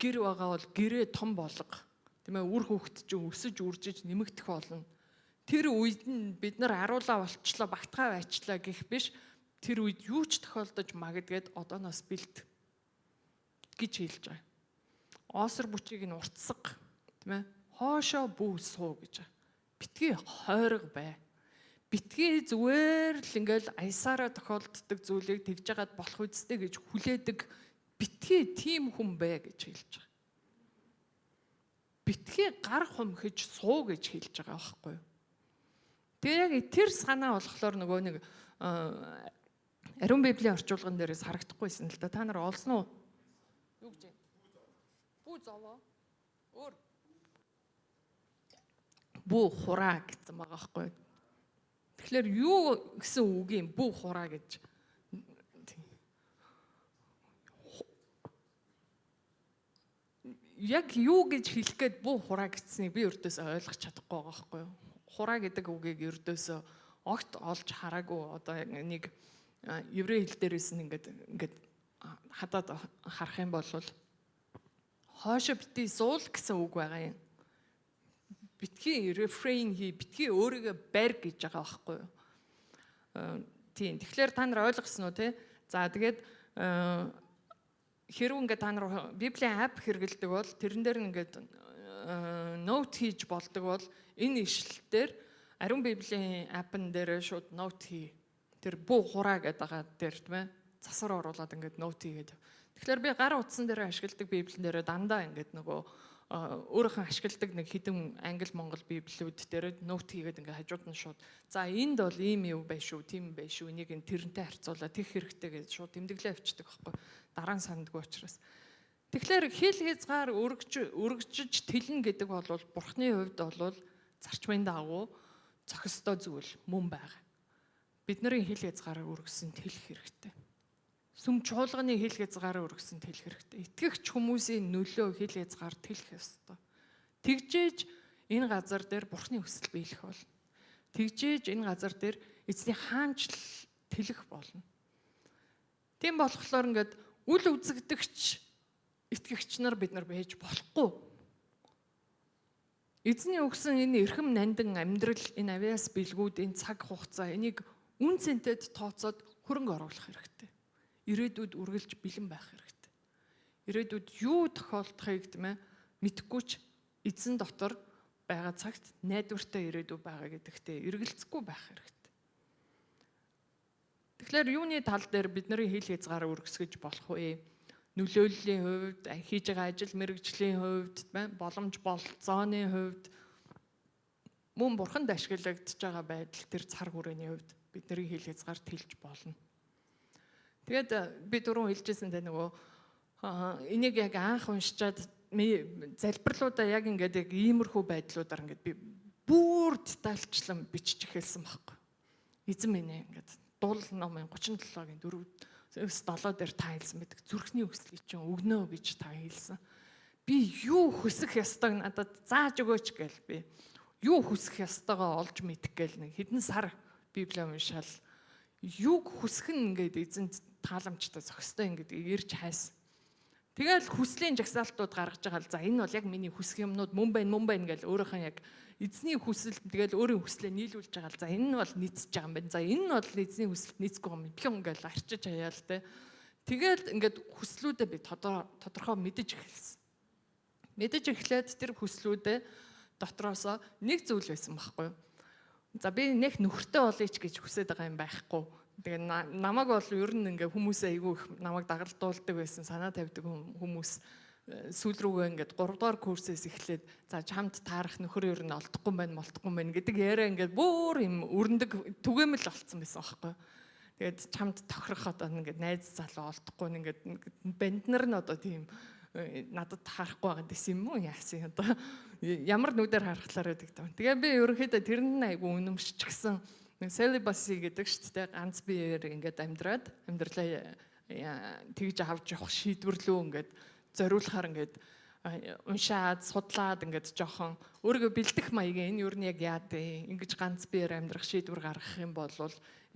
Гэр байгаа бол гэрээ том болго. Тийм ээ, үр хүүхэд чинь өсөж үржиж нэмэгдэх болно. Тэр үед нь бид нар аруулаа болчлоо, багтгаа байчлаа гэх биш. Тэр үед юу ч тохиолдож магадгээд одооноос бэлт гэж хэлж байгаа. Оосор бүчийг нь уртсаг, тийм ээ. Хоошоо бүү суу гэж байгаа. Битгий хойрог бай. Битгий зүгээр л ингээл аясаараа тохиолддог зүйлийг тэгж жагаад болох үсттэй гэж хүлээдэг битгий тийм хүн бай гэж хэлж байгаа. Битгий гар хумхиж суу гэж хэлж байгаа байхгүй юу? Тэгээ яг тэр санаа болохоор нөгөө нэг Ариун Библийн орчуулган дээрээс харагдахгүйсэн л да. Та нар олсон уу? Юу гэж вэ? Бүү зовоо. Өөр. Бүү хураа гэсэн байгаа байхгүй юу? Тэгэхээр юу гэсэн үг юм бүү хураа гэж? Яг юу гэж хэлэх гээд бүү хураа гэснийг би өрдөөсөө ойлгож чадахгүй байгаа байхгүй юу? Хураа гэдэг үгийг өрдөөсөө огт олж хараагүй. Одоо нэг еврей хэл дээрээс нь ингээд хадаад харах юм бол хоошо битгий суул гэсэн үг байгаа юм. Битгий refrain хий, битгий өөрийгөө барь гэж байгаа байхгүй юу? Тийм. Тэгэхээр та нар ойлгосон уу те? За тэгээд хэрв ингээд та нар Библийн app хэрэглэдэг бол тэрэн дээр ингээд note хийж болдог бол энэ ишлэл дээр Ариун Библийн app-н дээр шууд note хий. Тэр бүү хураа гэдэг байгаа дээр тийм ээ. Засвар оруулаад ингээд note хийгээд. Тэгэхээр би гар утсан дээр ашигладаг Библиэн дээр дандаа ингээд нөгөө өөрийнхөө ашигладаг нэг хэдэн англи монгол библиуд дээр note хийгээд ингээд хажууд нь шууд за энд бол ийм юу байх шүү, тийм байх шүү, энийг энэ тэрнтэй харьцуулаа тех хэрэгтэй гэж шууд тэмдэглээ авчдаг байхгүй. Дараа нь сандгүй учраас. Тэгэхээр хил хязгаар өргөжж тэлнэ гэдэг бол Бурхны хувьд бол зарчмын дагуу зохистой зүйл мөн байгаа. Бидний хил хязгаарыг өргөсөн тэлэх хэрэгтэй. Сүм чуулганы хил хязгаараа өргөсөн тэлэх хэрэгтэй. Итгэгч хүмүүсийн нөлөө хил хязгаар тэлэх ёстой. Тэгжээж энэ газар дээр Бурхны хүсэл биелэх болно. Тэгжээж энэ газар дээр эзний хаанчлал тэлэх болно. Тийм болохоор ингээд үл үзэгдэгч итгэгч нар бид нар байж болохгүй. Эзний өгсөн энэ эрхэм нандин амьдрал, энэ авиас бэлгүүд, энэ цаг хугацаа энийг үн цэнтэд тооцоод хөрөнгө оруулах хэрэгтэй. Ирээдүйд үргэлж бэлэн байх хэрэгтэй. Ирээдүйд юу тохиолдохыг тийм ээ мэдэхгүй ч эзэн дотор байгаа цагт найдвартай ирээдүй байгаа гэдэгтээ эргэлзэхгүй байх хэрэгтэй. Тэгэхээр юуны тал дээр бидний хил хязгаараа өргөсгөж болох вэ? Нөлөөллийн хувьд, хийж байгаа ажил мэргэжлийн хувьд, боломж бололцооны хувьд мөн бурханд ашиглагдж байгаа байдал тэр цар хүрээний хувьд бидний хил хязгаар тэлж болно. Тэгээд би түрүүн хэлжсэн тэ нөгөө энийг яг анх уншичаад залбирлуудаа яг ингээд яг иймэрхүү байдлуудаар ингээд би бүр детальчлан бичиж эхэлсэн байхгүй. Эзэн минь ээ ингээд Дул номын 37-гийн 4-7 дээр та хэлсэн байдаг. Зүрхний хүслийг чинь өгнө гэж та хэлсэн. Би юу хүсэх ёстойг надад зааж өгөөч гээл би. Юу хүсэх ёстойгоо олж мэдэх гээл нэг хэдэн сар Библийг уншаал юуг хүсэх нь ингээд эзэнд тааламжтай зохистой ингээд ирж хайсан. Тэгэл хүслийн жагсаалтууд гаргаж байгаа л за энэ бол яг миний хүсэх юмнууд мөн байна мөн байна гэл өөрийнхөө яг эзний хүсэл тэгэл өөрийн хүслээ нийлүүлж байгаа л за энэ нь бол нийцэж байгаа юм байна. За энэ нь бол эзний хүсэлт нийцэхгүй юм. Бян гэл арчиж хаяал те. Тэгэл ингээд хүслүүдээ би тодорхой мэдэж эхэлсэн. Мэдэж эхлээд тэр хүслүүдээ дотроосоо нэг зүйл байсан байхгүй юу? За би нэх нөхөртэй болъё ч гэж хүсэж байгаа юм байхгүй. Тэгээ намайг бол ер нь ингээ хүмүүсээ айгүй их намайг дагалдуулдаг байсан, санаа тавьдаг хүмүүс сүүл рүүгээ ингээд 3 дугаар курсээс эхлээд за чамд таарах нөхөр ер нь олдохгүй юм байна, молдохгүй юм байна гэдэг яриа ингээд бүр юм өрнөдөг түгээмэл болцсон байсан байхгүй. Тэгээд чамд тохирох одоо ингээд найз залуу олдохгүй ингээд банд нар нь одоо тийм надад таарахгүй байгаа гэсэн юм уу яасан одоо ямар нүдээр харахлаар байдаг юм. Тэгээ би ерөнхийдөө тэр нь айгүй үнэмшчихсэн. Celibacy гэдэг шүү дээ. Ганц биеэр ингээд амьдраад амьдралаа тэгж авч явах шийдвэрлүү ингээд зориулахаар ингээд уншаад судлаад ингээд жоохон өөрийгөө бэлдэх маягийн энэ юу нь яг яад вэ? Ингэж ганц биеэр амьдрах шийдвэр гаргах юм бол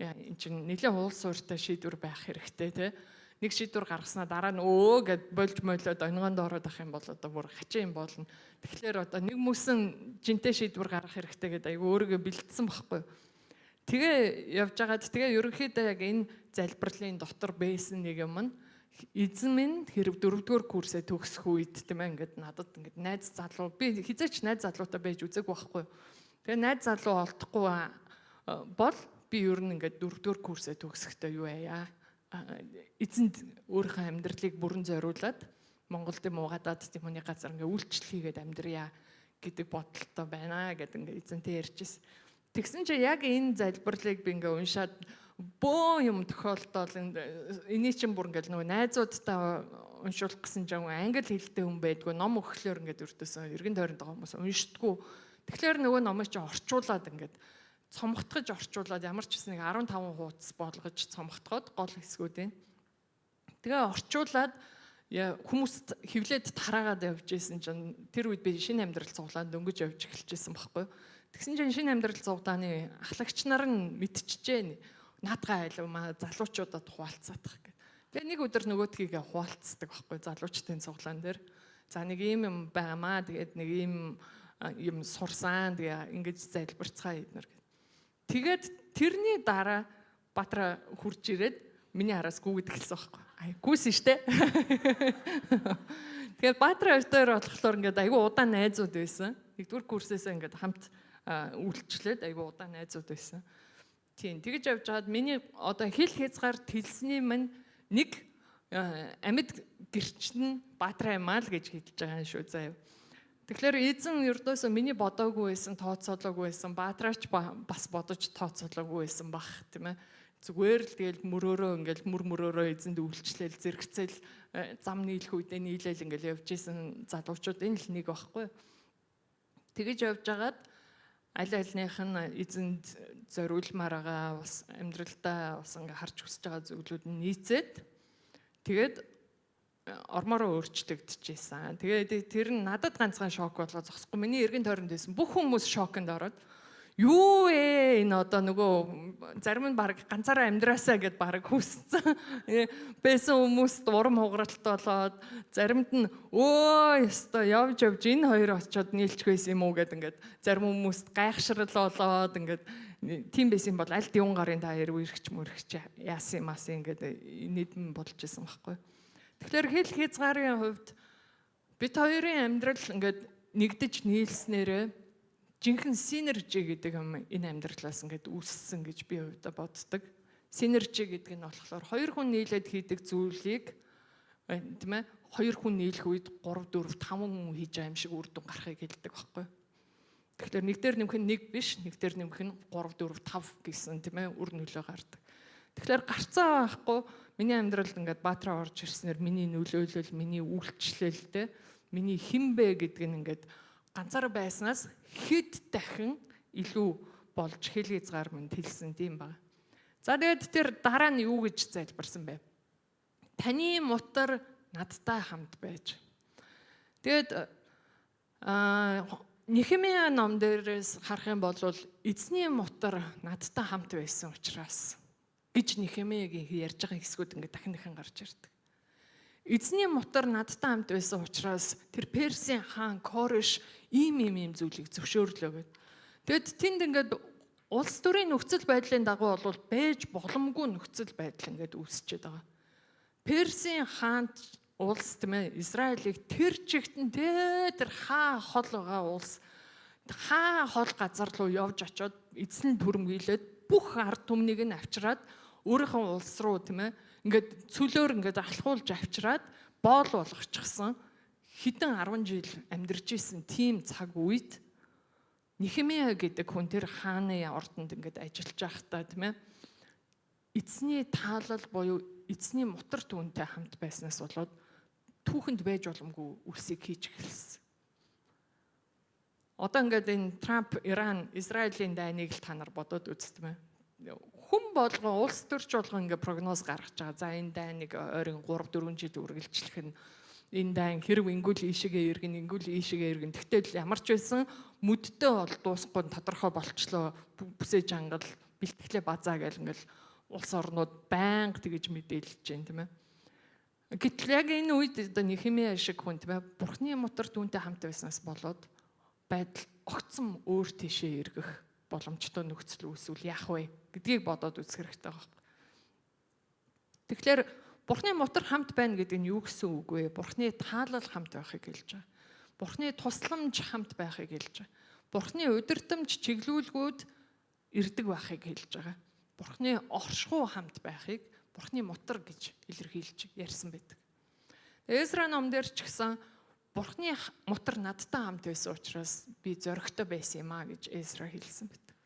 эн чинь нэлээд уул суурьтай шийдвэр байх хэрэгтэй тий. Нэг шийдвэр гаргаснаа дараа нь өө гэд болж молоод онгоонд ороод ах юм бол одоо бүр хачин юм болно. Тэгэхээр одоо нэг мөсөн жинтэй шийдвэр гаргах хэрэгтэй гэдээ айгүй өөрийгөө бэлдсэн байхгүй. Тэгээ явж байгаад тэгээ ерөнхийдөө яг энэ залбирлын дотор байсан нэг юм нь эзэн минь хэрэг дөрөвдүгээр курсээ төгсөх үед, тийм ээ, ингээд надад ингээд найз залуу, би хизээч найз залуутай байж үзээгүй байхгүй. Тэгээ найз залуу олдохгүй бол би ер нь ингээд дөрөвдүгээр курсээ төгсөхдөө юу яа, эзэнд өөрийнхөө амьдралыг бүрэн зориулаад Монголд юм уу, гадаад тийм хүний газар ингээ үйлчлэл хийгээд амьдрья гэдэг бодолтой байна гэдэг ингээ эзэнтэй ярьжсэн. Тэгсэн чинь яг энэ залбирлыг би ингээ уншаад бөө юм тохиолдол эний чинь бүр ингээл нөгөө найзуудтай уншуулах гэсэн чинь англи хэлтэй хүн байдгүй, ном өгөхлөөр ингээд өртөөсөн эргэн тойронд байгаа хүмүүс уншдаггүй. Тэгэхээр нөгөө номыг чинь орчуулад, ингээд цомготгож орчуулад, ямар ч гэсэн нэг 15 хуудас болгож цомготгоод гол хэсгүүдийн. Тэгээ орчуулад хүмүүст хевлээд тараагаад явж исэн чинь тэр үед би шинэ амьдрал цуглаанд дөнгөж явж эхэлжсэн байхгүй. Тэгсэн чинь шинэ амьдрал цуглааны ахлагч нар нь мэдчихжээ. Наадгаа айлв маа залуучуудад хуваалцаадах гэх. Тэгээ нэг өдөр нөгөөдхийгээ хуваалцдаг байхгүй, залуучдын цуглаан дээр. За, нэг ийм юм байгаамаа. Тэгээд нэг ийм юм сурсан. Тэгээ ингэж залбирцгаа эднэр. Тэгээд тэрний дараа Батра хурж ирээд миний араас гүгэд эхэлсэн байхгүй. Ай, гүйсэн штэ. Тэгээд Батра хоёр болохоор ингээд айгүй удаан найзууд байсан. Нэгдүгээр курсээс ингээд хамт үйлчлээд айгүй удаан найзууд байсан. Тийм, тэгж явж байгаад миний одоо хил хязгаар тэлсний минь нэг амьд гэрчин Баатара юм аа л гэж хэлж байгаа юм шүү заяа. Тэгэхээр эзэн ердөөсөө миний бодоогүй байсан, тооцоолоогүй байсан, Баатраач бас бодож тооцоолоогүй байсан бах, тийм ээ. Зүгээр л тэгэл мөрөөрөө ингээл мөр мөрөөрөө эзэнд үйлчлээл, зэрэгцэл, зам нийлэх үедээ нийлээл ингээл явж исэн залуучуудын л нэг байхгүй. Тэгэж явж хагаад аль альных нь эзэнд зориулмаар байгаа, бас амьдралдаа бас ингээ харж хүсэж байгаа зүйлүүд нь нийцээд тэгээд ормороо өөрчлөгдөжсэн. Тэгээд тэр нь надад ганцхан шок болоо зогсохгүй. Миний эргэн тойронд байсан бүх хүмүүс шоконд ороод, юу ээ, энэ одоо нөгөө зарим нь баг ганцаараа амьдраасаа гэд баг хүссэн байсан хүмүүст урам хугаралт болоод, заримд нь өө ёстой явж явж энэ хоёр очиод нийлчих байсан юм уу гэд ингээд зарим хүмүүст гайхшрал болоод, ингээд тийм байсан бол аль диван гарын та хоёр үерхч мөрхч яасан юм аасан ингээд нийтэн болж исэн байхгүй. Тэгэхээр хил хязгаарын хувьд бид хоёрын амьдрал ингээд нэгдэж нийлснээрээ жинхэнэ synergy гэдэг юм энэ амьдралаас ингээд үүссэн гэж би хувьдаа боддог. Synergy гэдэг нь болохоор хоёр хүн нийлээд хийдэг зүйлийг, тийм ээ, хоёр хүн нийлэх үед 3 4 5 хүн хийж байгаа юм шиг үр дүн гарахыг хэлдэг байхгүй. Тэгэхээр нэг дээр нэмэх нь нэг биш, нэг дээр нэмэх нь 3 4 5 гэсэн, тийм ээ, үр нөлөө гардаг. Тэгэхээр гарцаа байхгүй миний амьдралд ингээд Баатара орж ирснээр миний нөлөөлөл, миний үйлчлэлтэй, миний хэн бэ гэдг нь ингээд ганцаараа байснаас хэд дахин илүү болж хэл хязгаар минь тэлсэн тийм баг. За, тэгээд тэр дараа нь юу гэж залбирсан бэ? Таны мутар надтай хамт байж. Тэгээд Нехемия ном дээрээс харах юм бол эзний мутар надтай хамт байсан учраас гэж Нехемиягийн ярьж байгаа хэсгүүд ингээд дахин дахин гарч ирдэг. Эзний мутар надтай хамт байсан учраас тэр Персийн хаан Кореш ийм ийм ийм зүйлийг зөвшөөрлөө гэд. Тэгэд тэнд ингээд улс төрийн нөхцөл байдлын дагуу бол байж боломгүй нөхцөл байдал ингээд үүсчихэд байгаа. Персийн хаант улс, тийм ээ, Израилийг тэр чигтэн тэр хаа хол байгаа улс, хаа хол газар руу явж очиод эзэн түрэмгийлээд бүх ард түмнийг нь авчираад өөрийнхөө улс руу, тийм ээ, ингээд цөлөөр ингээд алхуулж авчираад боол болгочихсон, хэдэн 10 жил амьдарч исэн тийм цаг үед Нехемия гэдэг хүн тэр хааны ордонд ингээд ажиллаж байхдаа, тийм ээ, эзний таалал буюу эзний мутар түүнтэй хамт байснаас болоод түүхэнд байж боломгүй үлсийг хийж эхэлсэн. Одоо ингээд энэ Трамп, Иран, Израилийн дайныг л та нар бодоод үзтмээ. Хүн болгон, улс төрч болгон ингээд прогноз гаргаж байгаа. За, энэ дайныг ойрын 3 4 жил үргэлжлэх нь, энэ дайн хэрв ингүүл ийшээгээ эргэн, ингүүл ийшээгээ эргэн. Тэгтэл ямар ч байсан мөддөө бол дуусахгүй тодорхой болчлоо. Бүсээ жангал бэлтгэлээ базаа гэл ингээл улс орнууд байнга тэгэж мэдээлж байна, тийм ээ. Гэтэл яг энэ үед одоо Нехемия шиг хүн, тийм ээ, Бурхны мотор түүнтэй хамт байснаас болоод байдал огцом өөр тийшээ эргэх боломжтой нөхцөл үүсвэл яах вэ гэдгийг бодоод үзэх хэрэгтэй байгаа. Тэгэхээр Бурхны мотор хамт байна гэдэг нь юу гэсэн үг вэ? Бурхны таалал хамт байхыг хэлж байгаа. Бурхны тусламж хамт байхыг хэлж байгаа. Бурхны удирдамж чиглүүлгүүд ирдэг байхыг хэлж байгаа. Бурхны оршихуй хамт байхыг Бурхны мотор гэж илэрхийлж ярьсан байдаг. Эзра ном дээр ч гэсэн Бурхны мотор надтай хамт байсан учраас би зоригтой байсан юм а гэж Эзра хэлсэн байдаг.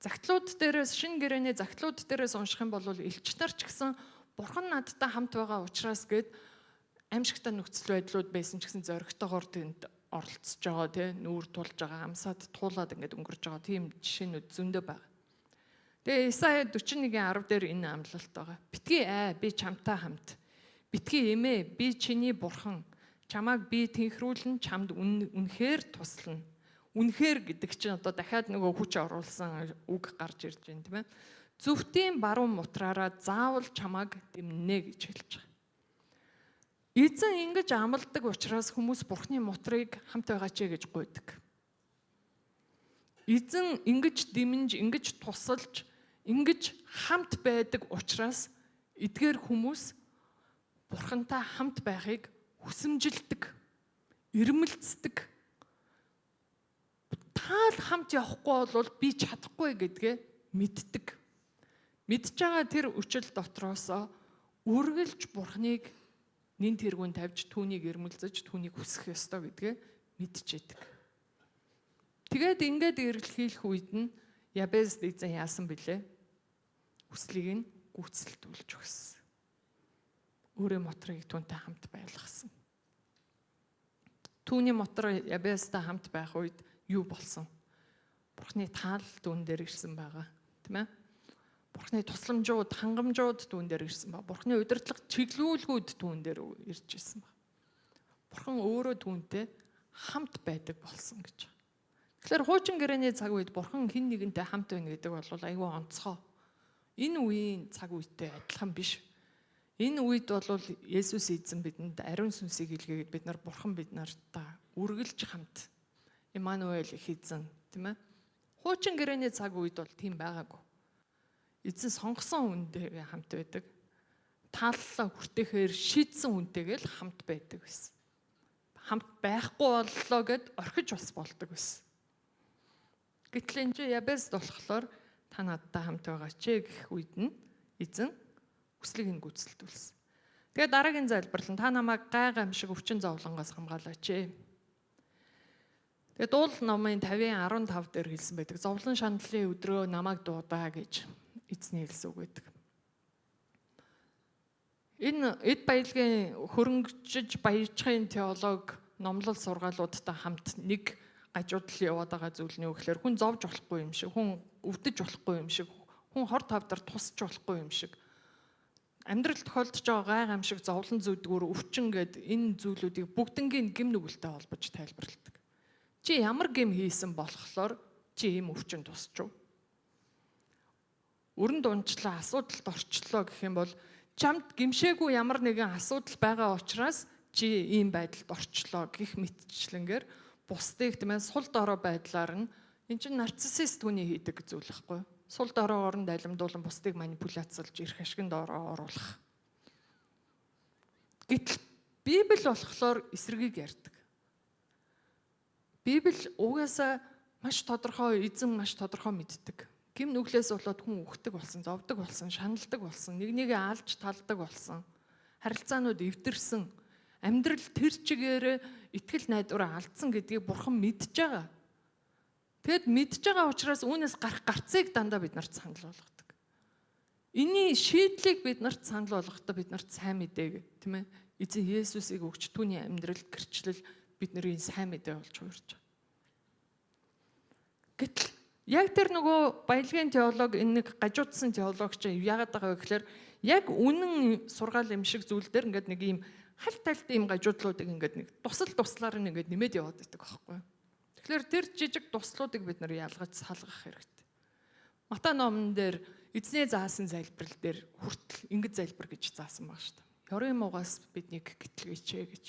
Загтлууд дээрээс, шинэ гэрээний загтлууд дээрээс унших юм бол элч нар ч гэсэн Бурхан надтай хамт байгаа учраас гэд аимшигтай нөхцөл байдлууд байсан ч гэсэн зоригтойгоор тэнд оролцож байгаа, тий, нүүр тулж байгаа, амсаад туулаад ингээд өнгөрж байгаа тийм жишээнүүд зөндөө байгаа. Тэгээ Исая 41-ийн 10 дээр энэ амлалт байгаа. Битгий ай, би чамтай хамт. Битгий эмээ, би чиний бурхан. Чамааг би тэнхрүүлэн чамд үнэхээр туслана. Үнэхээр гэдэг чинь одоо дахиад нөгөө хүч оруулсан үг гарч ирж байна, тийм ээ. Зөвхтийн баруун мутраараа заавал чамааг дэмнэ гэж хэлж байгаа. Эзэн ингэж амладаг учраас хүмүүс Бурхны мутрыг хамт байгаа ч гэж гуйдаг. Эзэн ингэж дэмнж, ингэж тусалж, ингэж хамт байдаг учраас эдгээр хүмүүс Бурхантай хамт байхыг хүсэмжилдэг, ирмэлцдэг. Таал хамт явахгүй бол би чадахгүй гэдгээ мэддэг. Мэдж байгаа тэр өчил дотроосоо үргэлж Бурхныг нэн тэргүүн тавьж, түүнийг ирмэлзэж, түүнийг хүсэх ёстой гэдгээ мэдчихэдэг. Тэгээд ингээд эргэлхийлэх үед нь Ябез эзэн яасан бilé? Хүслийг нь гүйцэлдүүлж өгсөн. Өөрийн моторыг түүнтэй хамт байлгасан. Түүний мотор Ябезтай хамт байх үед юу болсон? Бурхны таал түүн дээр ирсэн байгаа. Тийм ээ? Бурхны тусламжууд, хангамжууд түүн дээр ирсэн ба. Бурхны удирдлага чиглүүлгүүд түүн дээр ирж ирсэн ба. Бурхан өөрөө түүнтэй хамт байдаг болсон гэж. Тэгэхээр хуучин гэрээний цаг үед Бурхан хэн нэгэнтэй хамт байна гэдэг бол айгүй онцгой. Энэ үеийн цаг үетэй адилхан биш. Энэ үед бол Есүс эзэн бидэнд ариун сүнсийг илгээгээд бид нар Бурхан бид нартай үргэлж хамт. Иммануэль их эзэн, тийм ээ? Хуучин гэрээний цаг үед бол тийм байгаагүй. Эзэн сонгосон хүнтэйгээ хамт байдаг. Тааллаа хүртэхээр шийдсэн хүнтэйгээ л хамт байдаг байсан. Хамт байхгүй боллоо гэд орхиж бас болдог байсан. Гэтэл энэ чинь Ябест болохоор та надтай хамт байгаа ч гэх үед нь эзэн хүслийг нь гүйцэлдүүлсэн. Тэгээ дараагийн залбирал нь та намайг гай гамшиг өвчин зовлонгоос хамгаалаач. Тэгээ дуул номын 50-ын 15 дээр хэлсэн байдаг. Зовлон шаналлын өдрөө намайг дуудаа гэж эзний хэлсэн үг байдаг. Энэ эд баялагын хөрөнгөжж баяжхын теолог номлол сургаалуудтай хамт нэг гажуудал яваад байгаа зүйл нь юу гэхээр хүн зовж болохгүй юм шиг, хүн өвдөж болохгүй юм шиг, хүн хор тавдар тусч болохгүй юм шиг. Амьдрал тохиолдож байгаа гай гамшиг, зовлон зүдгүүр, өвчин гэд энэ зүйлүүдийг бүгднгийн гэм нүгэлтэй холбож тайлбарладаг. Чи ямар гэм хийсэн болохоор чи ийм өвчин тусч юу? Өрөнд унчлаа, асуудалд орчлоо гэх юм бол чамд гимшээгүй ямар нэгэн асуудал байгаа учраас чи ийм байдалд орчлоо гэх мэтчлэнгээр бусдыг, тийм ээ, сул дорой байдлаар нь эн чинь нарциссист хүний хийдэг зүйл байхгүй юу? Сул дорой оронд алимдуулан бусдыг манипуляцлж эрх ашигнд оруулах. Гэтэл Библи болохоор эсрэгийг ярьдаг. Библи угаасаа маш тодорхой, эзэн маш тодорхой мэддэг. Гэм нүглээс болоод хүн үхдэг болсон, зовдөг болсон, шаналдаг болсон, нэг нэгээ алж талдаг болсон. Харилцаанууд эвдэрсэн. Амьдрал тэр чигээр итгэл найдвараа алдсан гэдгийг Бурхан мэдж байгаа. Тэгэд мэдж байгаа учраас үүнээс гарах гарцыг дандаа бид нарт санал болгодог. Энийн шийдлийг бид нарт санал болгохдоо бид нарт сайн мэдээг, тийм ээ, эзэн Есүсийг өгч түүний амьдрал гэрчлэл бидний сайн мэдээ болж хувирч байгаа. Гэтэл яг тэр нөгөө баялагын теолог, энэ нэг гажуудсан теолог чинь яагаад байгаа вэ гэхээр яг үнэн сургаал юм шиг зүйл дээр ингээд нэг ийм хальт тальт ийм гажуудлуудыг ингээд нэг тусал туслаар нь ингээд нэмээд яваад байдаг байхгүй юу? Тэгэхээр тэр жижиг туслуудыг бид нар ялгаж салгах хэрэгтэй. Матай номон дээр эзний заасан залбирал дээр хүртэл ингэж залбир гэж заасан баг шүү дээ. Ёрын муугаас биднийг гэтлгээч ээ гэж.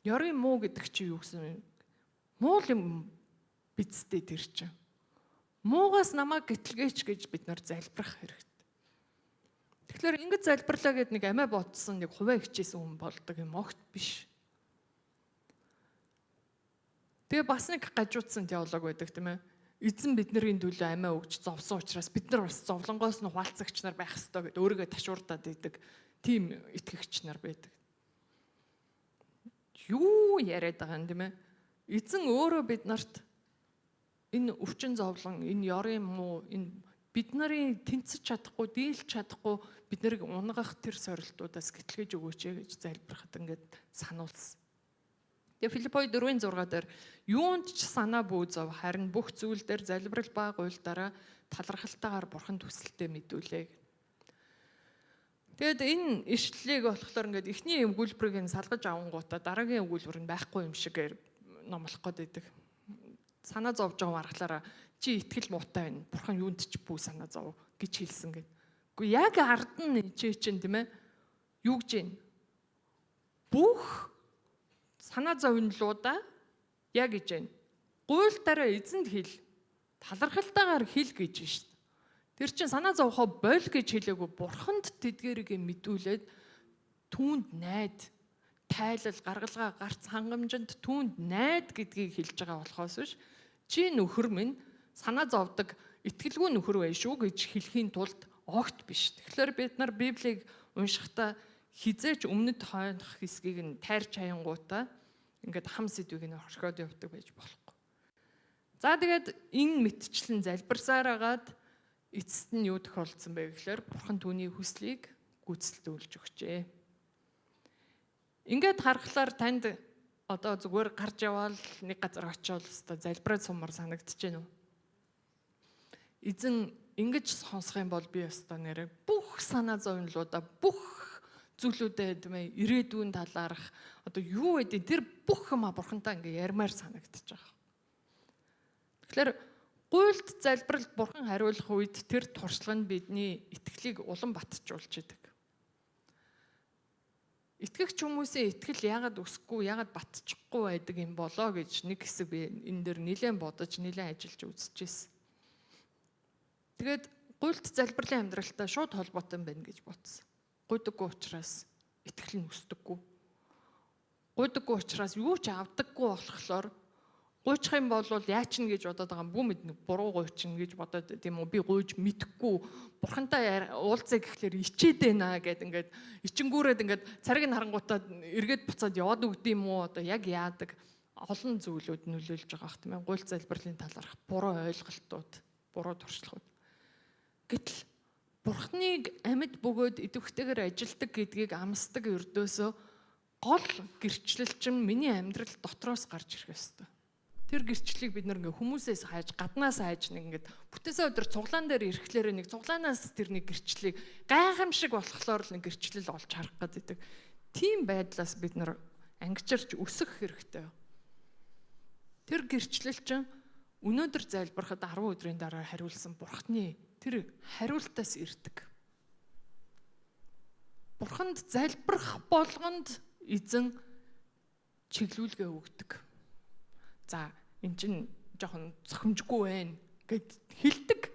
Ёрын муу гэдэг чи юу гэсэн юм? Муу л юм бидстэй тэр чинь. Муугаас намайг гэтлгээч гэж бид нар залбирах хэрэгтэй. Тэгэхээр ингэж залбирлаа гэд нэг амиа ботсон нэг хувиа хичээсэн хүн болдог юм огт биш. Тэгээ бас нэг гажуудсан теолог байдаг тийм ээ. Эзэн бидний төлөө амиа өгч зовсон учраас бид нар бас зовлонгоос нь хуваалцагч нар байх ёстой гэд өөрийгөө ташуурдаад идэг тийм итгэгч нар байдаг. Юу яриад байгаа юм тийм ээ? Эзэн өөрөө бид нарт энэ өвчин зовлон, энэ ёрын муу, энэ бид нарын тэнцэж чадахгүй, дийлж чадахгүй бид нарыг унгах тэр сорилтуудаас гэтлгэж өгөөч гэж залбирахад ингээд сануулсан. Тэгээ Филиппой 4:6 дээр юунд ч санаа бүү зов, харин бүх зүйл дээр залбирал ба гуйлдаараа талархалтайгаар бурхан төсөлтөө мэдүүлээ. Тэгээд энэ ишлэлийг болохоор ингээд эхний өгүүлбэрийг нь салгаж авангуудаа дараагийн өгүүлбэр нь байхгүй юм шиг номлох гээд байдаг. Санаа зовж байгаа аргалаараа чи итгэл муутай байна. Бурхан юунд ч бүү санаа зов гэж хэлсэн гэд. Гэхдээ яг ард нь чи чинь тийм ээ юу гэж юм? Бүх санаа зовнилуудаа яг гэж байна. Гуйлдаараа эзэнд хэл, талархалтайгаар хэл гэж байна шүү дээ. Тэр чинь санаа зовхоо боль гэж хэлээгүй бурханд тэдгэрийг мэдүүлээд түүнд найд, тайлал, гаргалгаа, гарц хангамжинд түүнд найд гэдгийг хэлж байгаа болохоос биш чи нөхөр минь санаа зовдөг итгэлгүй нөхөр байх шүү гэж хэлхийн тулд огт биш. Тэгэхээр бид нар Библийг уншихдаа хизээч өмнөд хойнох хэсгийг нь тайрч хаянгуудаа ингээд хам сэдвийг нь орхиод явдаг байж болохгүй. За тэгээд энэ мэтчлэн залбирсаар агаад эцэст нь юу тохиолдсон бэ гэхээр бурхан түүний хүслийг гүйцэлдүүлж өгчээ. Ингээд харахлаар танд одоо зүгээр гарч яваал нэг газар очиод өстой залбираад сумар санагдаж байна уу? Эзэн ингэж сонсох юм бол би өстой нэрээ бүх санаа зовнилуудаа бүх зүйлүүдээ тийм ээ ирээдүйн талаарх одоо юу гэдэг тэр бүх юм бурхантай ингээ ярмаар санагдаж байгаа. Тэгэхээр гуйлд залбиралд бурхан хариулах үед тэр туршлага нь бидний итгэлийг улам батжуулж идэг. Итгэгч хүмүүсийн итгэл яагаад өсөхгүй, яагаад батчихгүй байдаг юм болоо гэж нэг хэсэг би энэ дээр нэлээд бодож, нэлээд ажиллаж үзчихсэн. Тэгээд гуйлд залбирлын амьдралтай шууд холбоотой юм байна гэж бодсон. Гуйдаггүй учраас итгэл нь өсдөггүй. Гуйдаггүй учраас юу ч авдаггүй болохоор гуйчих юм бол яачин гэж бодоод байгаа юм. Бүү мэднэ буруу гуйчин гэж бодоод тийм үү би гуйж мэдэхгүй бурхантай уулзъя гэхлээр ичээд байна гэд ингээд ичингүүрээд ингээд цариг нь харангуутаа эргээд буцаад яваад өгд юм уу одоо яг яадаг олон зүйлүүд нөлөөлж байгаа бах тийм ээ гуйл залбирлын талаарх буруу ойлголтууд, буруу туршлагууд. Гэтэл бурхныг амьд бөгөөд идэвхтэйгээр ажилдаг гэдгийг амсдаг ердөөсөө гол гэрчлэл чинь миний амьдрал дотроос гарч ирэх ёстой. Тэр гэрчлэлийг бид нар ингээ хүмүүсээс хайж, гаднаас хайж нэг ингээд бүтээсээ өдөр цуглаан дээр ирэхлээр нэг цуглаанаас тэр нэг гэрчлэлийг гайхамшиг болохоор л нэг гэрчлэл олж харах гэдэг. Тийм байдлаас бид нар ангижирч өсөх хэрэгтэй. Тэр гэрчлэл чинь өнөөдөр залбирахад 10 өдрийн дараа хариулсан бурхны тэр хариултаас ирдэг. Бурханд залбирах болгонд эзэн чиглүүлгээ өгдөг. За эн чинь жоохон зохимжгүй байна гэд хэлдэг.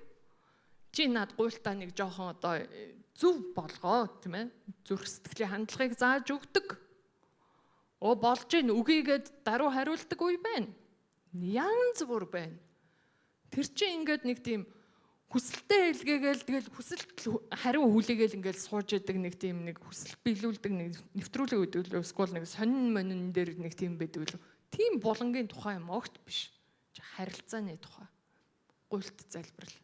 Чи над гуйлтаа нэг жоохон одоо зөв болгоо тийм ээ. Зүрх сэтгэлийн хандлагыг зааж өгдөг. Оо болж гин үгийгээд даруй хариулдаг үе байна. Янз бүр байна. Тэр чинь ингээд нэг тийм хүсэлтэд хэлгээгээл тэгэл хүсэлт хариу хүлээгээл ингээд сууж идэг нэг тийм нэг хүсэл биелүүлдэг нэг нэвтрүүлэг өгдөг л эсвэл нэг сонин монин дээр нэг тийм байдаг л. Тийм булангийн тухай юм огт биш. Харилцааны тухай. Гуйлт залбирал.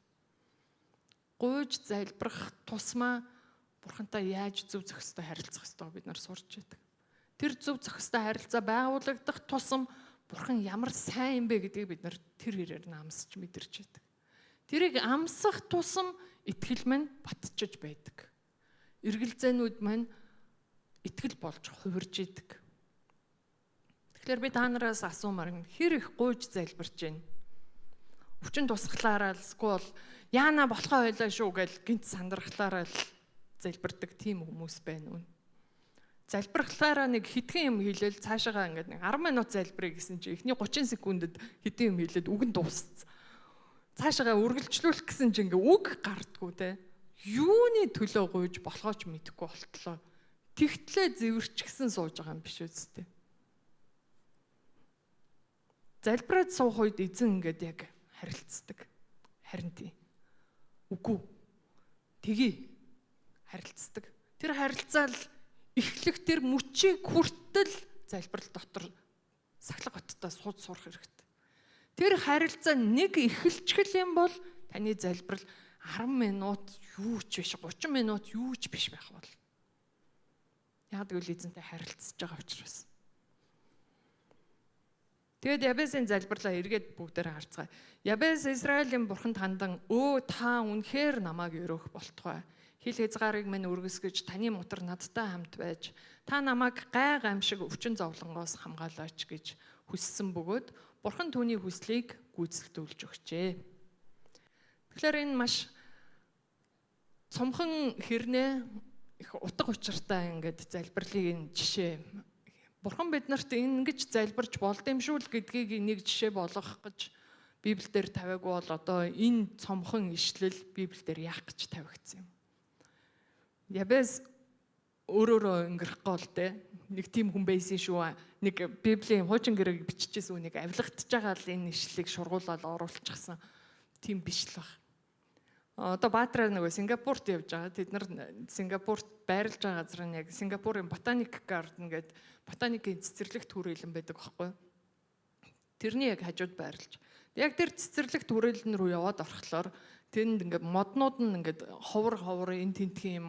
Гуйж залбирах тусмаа бурхантай яаж зөв зохистой харилцах ёстой бид нар сурч идэг. Тэр зөв зохистой харилцаа байгуулагдах тусам бурхан ямар сайн юм бэ гэдгийг бид нар тэр хэрээр нь амсч мэдэрч идэг. Тэрийг амсах тусам итгэл маань батчиж байдаг. Эргэлзээнүүд маань итгэл болж хувирж идэг. Тэгэхээр би та нараас асуумаар хэр их гуйж залбирч байна. Өвчин тусглаараа л эсвэл яана болохоо байлаа шүү гэл гинт сандрахлаараа л залбирдаг тийм хүмүүс байна уу? Залбирхлаараа нэг хитгэн юм хийлэл цаашаагаа ингээд нэг 10 минут залбирая гэсэн чи эхний 30 секундэд хитэн юм хийлээд үг нь дууссан. Цаашаагаа үргэлжлүүлэх гэсэн чи ингээ үг гардггүй те. Юуны төлөө гуйж болохоо ч мэдэхгүй болтлоо. Тэгтлээ зэвэрчгсэн сууж байгаа юм биш үстэй. Залбираад суух үед эзэн ингээд яг харилцдаг. Харин тий. Үгүй. Тэгье. Харилцдаг. Тэр харилцаал эхлэх тэр мөчийг хүртэл залбирал дотор сахилга хоттой сууд сурах хэрэгтэй. Тэр харилцаа нэг эхэлчихэл юм бол таны залбирал 10 минут юу ч биш, 30 минут юу ч биш байх бол. Яг гэвэл эзэнтэй харилцаж байгаа учраас. Тэгээд Ябесийн залбирлаа эргээд бүгдээрээ харцгаая. Ябес Израилийн бурханд хандан өө та үнэхээр намайг өрөөх болтугай. Хил хязгаарыг минь үргэсгэж таны мутар надтай хамт байж та намайг гай гамшиг өвчин зовлонгоос хамгаалаач гэж хүссэн бөгөөд бурхан түүний хүслийг гүйцэлдүүлж өгчээ. Тэгэхээр энэ маш цомхон хэрнээ их утга учиртай ингээд залбирлын жишээ. Бурхан биднэрт ингэж залбирч болд юм шүү л гэдгийг нэг жишээ болгох гэж Библиэлд тавиагүй бол одоо энэ цомхон ишлэл Библиэлд яах гэж тавигдсан юм. Ябес өөрөөрөө өнгөрөх гол те нэг тийм хүн байсан шүү. Нэг Библийн хуучин гэрээг биччихсэн үнийг авилгатж байгаа л энэ ишлэлийг шургуулаад оруулчихсан тийм биш л баг. Одоо Баатраа нөгөө Сингапурт явж байгаа. Тэд нар Сингапурт байрлаж байгаа газар нь яг Сингапурын Botanic Garden гэдэг ботаникийн цэцэрлэгт хүрээлэн байдаг байхгүй юу? Тэрний яг хажууд байрлаж. Яг тэр цэцэрлэгт хүрээлэн рүү яваад орохлоор тэнд ингээд моднууд нь ингээд ховор ховор энэ тентхийн юм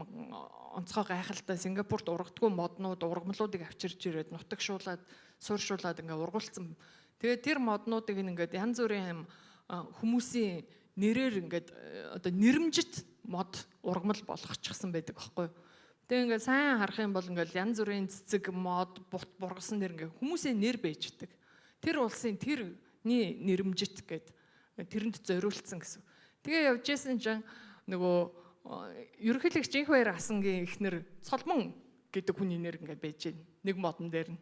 онцгой гайхалтай Сингапурт ургадгүй моднууд ургамлуудыг авчирч ирээд нутагшуулад сууршуулад ингээд ургуулсан. Тэгээд тэр моднуудыг ингээд янз бүрийн юм хүмүүсийн нэрээр ингээд одоо нэрмжит мод ургамал болгочихсон байдаг байхгүй юу. Тэгээ ингээд сайн харах юм бол ингээд янз бүрийн цэцэг мод бут бургасан дэр ингээд хүмүүсийн нэр бэждэг. Тэр улсын тэрний нэрмжит гээд тэрэнд зориулсан гэсэн. Тэгээ явж исэн чинь нөгөө ерөнхийлөгч Инх баяр асангийн эхнэр Цолмон гэдэг хүний нэр ингээд байж гин нэг модон дээр нь.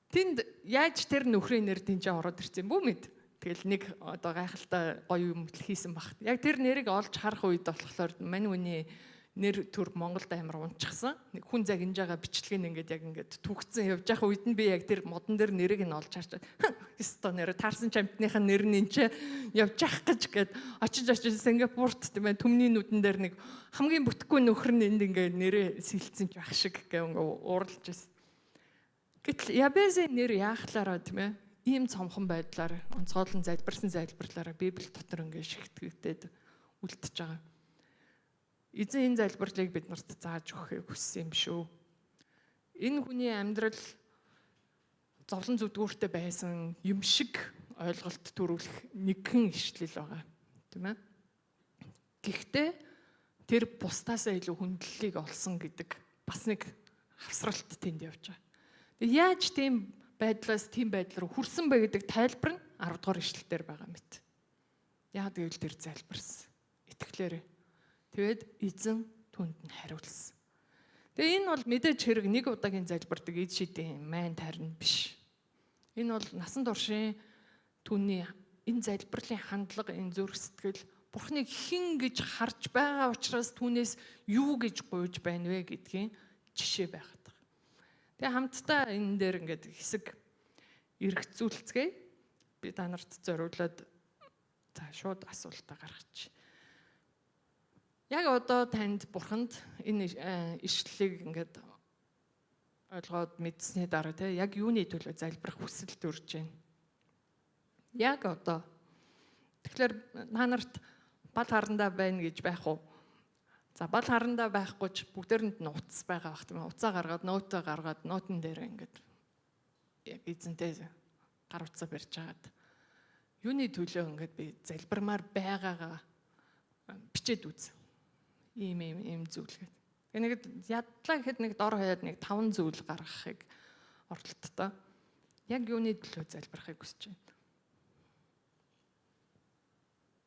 Тэнд яаж тэр нөхрийн нэр тэнцээ ороод ирсэн бүү мэд. Тэгэл нэг одоо гайхалтай гоё юм хийсэн баг. Яг тэр нэрийг олж харах үед болохоор мань үний нэр төр Монголд амар унчихсан. Нэг хүн загинж байгаа бичлэг нь ингээд яг ингээд түгцэн явж байгаа үед нь би яг тэр модон дээр нэрийг нь олж харчаад өстой нэр таарсан чамтных нь нэр нь энэ ч явж явах гэж гээд очиж очиж Сингапурт тийм ээ түмний нүдэн дээр нэг хамгийн бүтэхгүй нөхөр нь энд ингээд нэрээ сэлцэн ч байх шиг гэ ингээ уурлаж байсан. Гэтэл Ябезийн нэр яахлаараа тийм ээ ийм цомхон байдлаар онцгойлон залбирсан залбирлаараа Библи дотор ингээд шигтгэгдээд үлдчихэж байгаа. Эзэн энэ залбирлыг бид нарт зааж өгөхийг хүссэн юм шүү. Энэ хүний амьдрал зовлон зүдгүүртэй байсан юм шиг ойлголт төрүүлэх нэгэн ишлэл байгаа. Тийм ээ. Гэхдээ тэр бусдаасаа илүү хүндлэлийг олсон гэдэг бас нэг хавсралт тэнд явж байгаа. Тэг яаж тийм байдлаас тийм байдал руу хүрсэн бэ гэдэг тайлбар нь 10 дугаар ишлэл дээр байгаа мэт. Яг гэвэл тэр залбирсан. Итгэлээрээ. Тэгээд эзэн түнд нь хариулсан. Тэгээ энэ бол мэдээж хэрэг нэг удаагийн залбирдаг эд шидийн майн тайрн биш. Энэ бол насан туршийн түүний энэ залбирлын хандлага, энэ зүрх сэтгэл Бурхныг хэн гэж харж байгаа учраас түүнээс юу гэж гуйж байна вэ гэдгийн жишээ байхад байгаа. Тэгээ хамтдаа энэ дээр ингээд хэсэг эргцүүлцгээе. Би та нарт зориулаад за шууд асуултаа гаргачих. Яг одоо танд Бурханд энэ ишлэлийг ингээд ойлгоод мэдсэний дараа те яг юуны төлөө залбирах хүсэл төрж байна. Яг одоо. Тэгэхээр та нарт бал харандаа байна гэж байх уу? За бал харандаа байхгүй ч бүгдээрэнд нь утас байгаа бах тийм ээ. Утсаа гаргаад, ноутаа гаргаад, ноутн дээр ингээд яг эзэнтэй гар утсаа барьж хагаад юуны төлөө ингээд би залбирмаар байгаагаа бичээд үз. Ийм ийм ийм зүйл гээд. Тэгээ нэг ядлаа гэхэд нэг дор хаяад нэг 5 зүйл гаргахыг оролдтоо. Яг юуны төлөө залбирахыг хүсэж байна.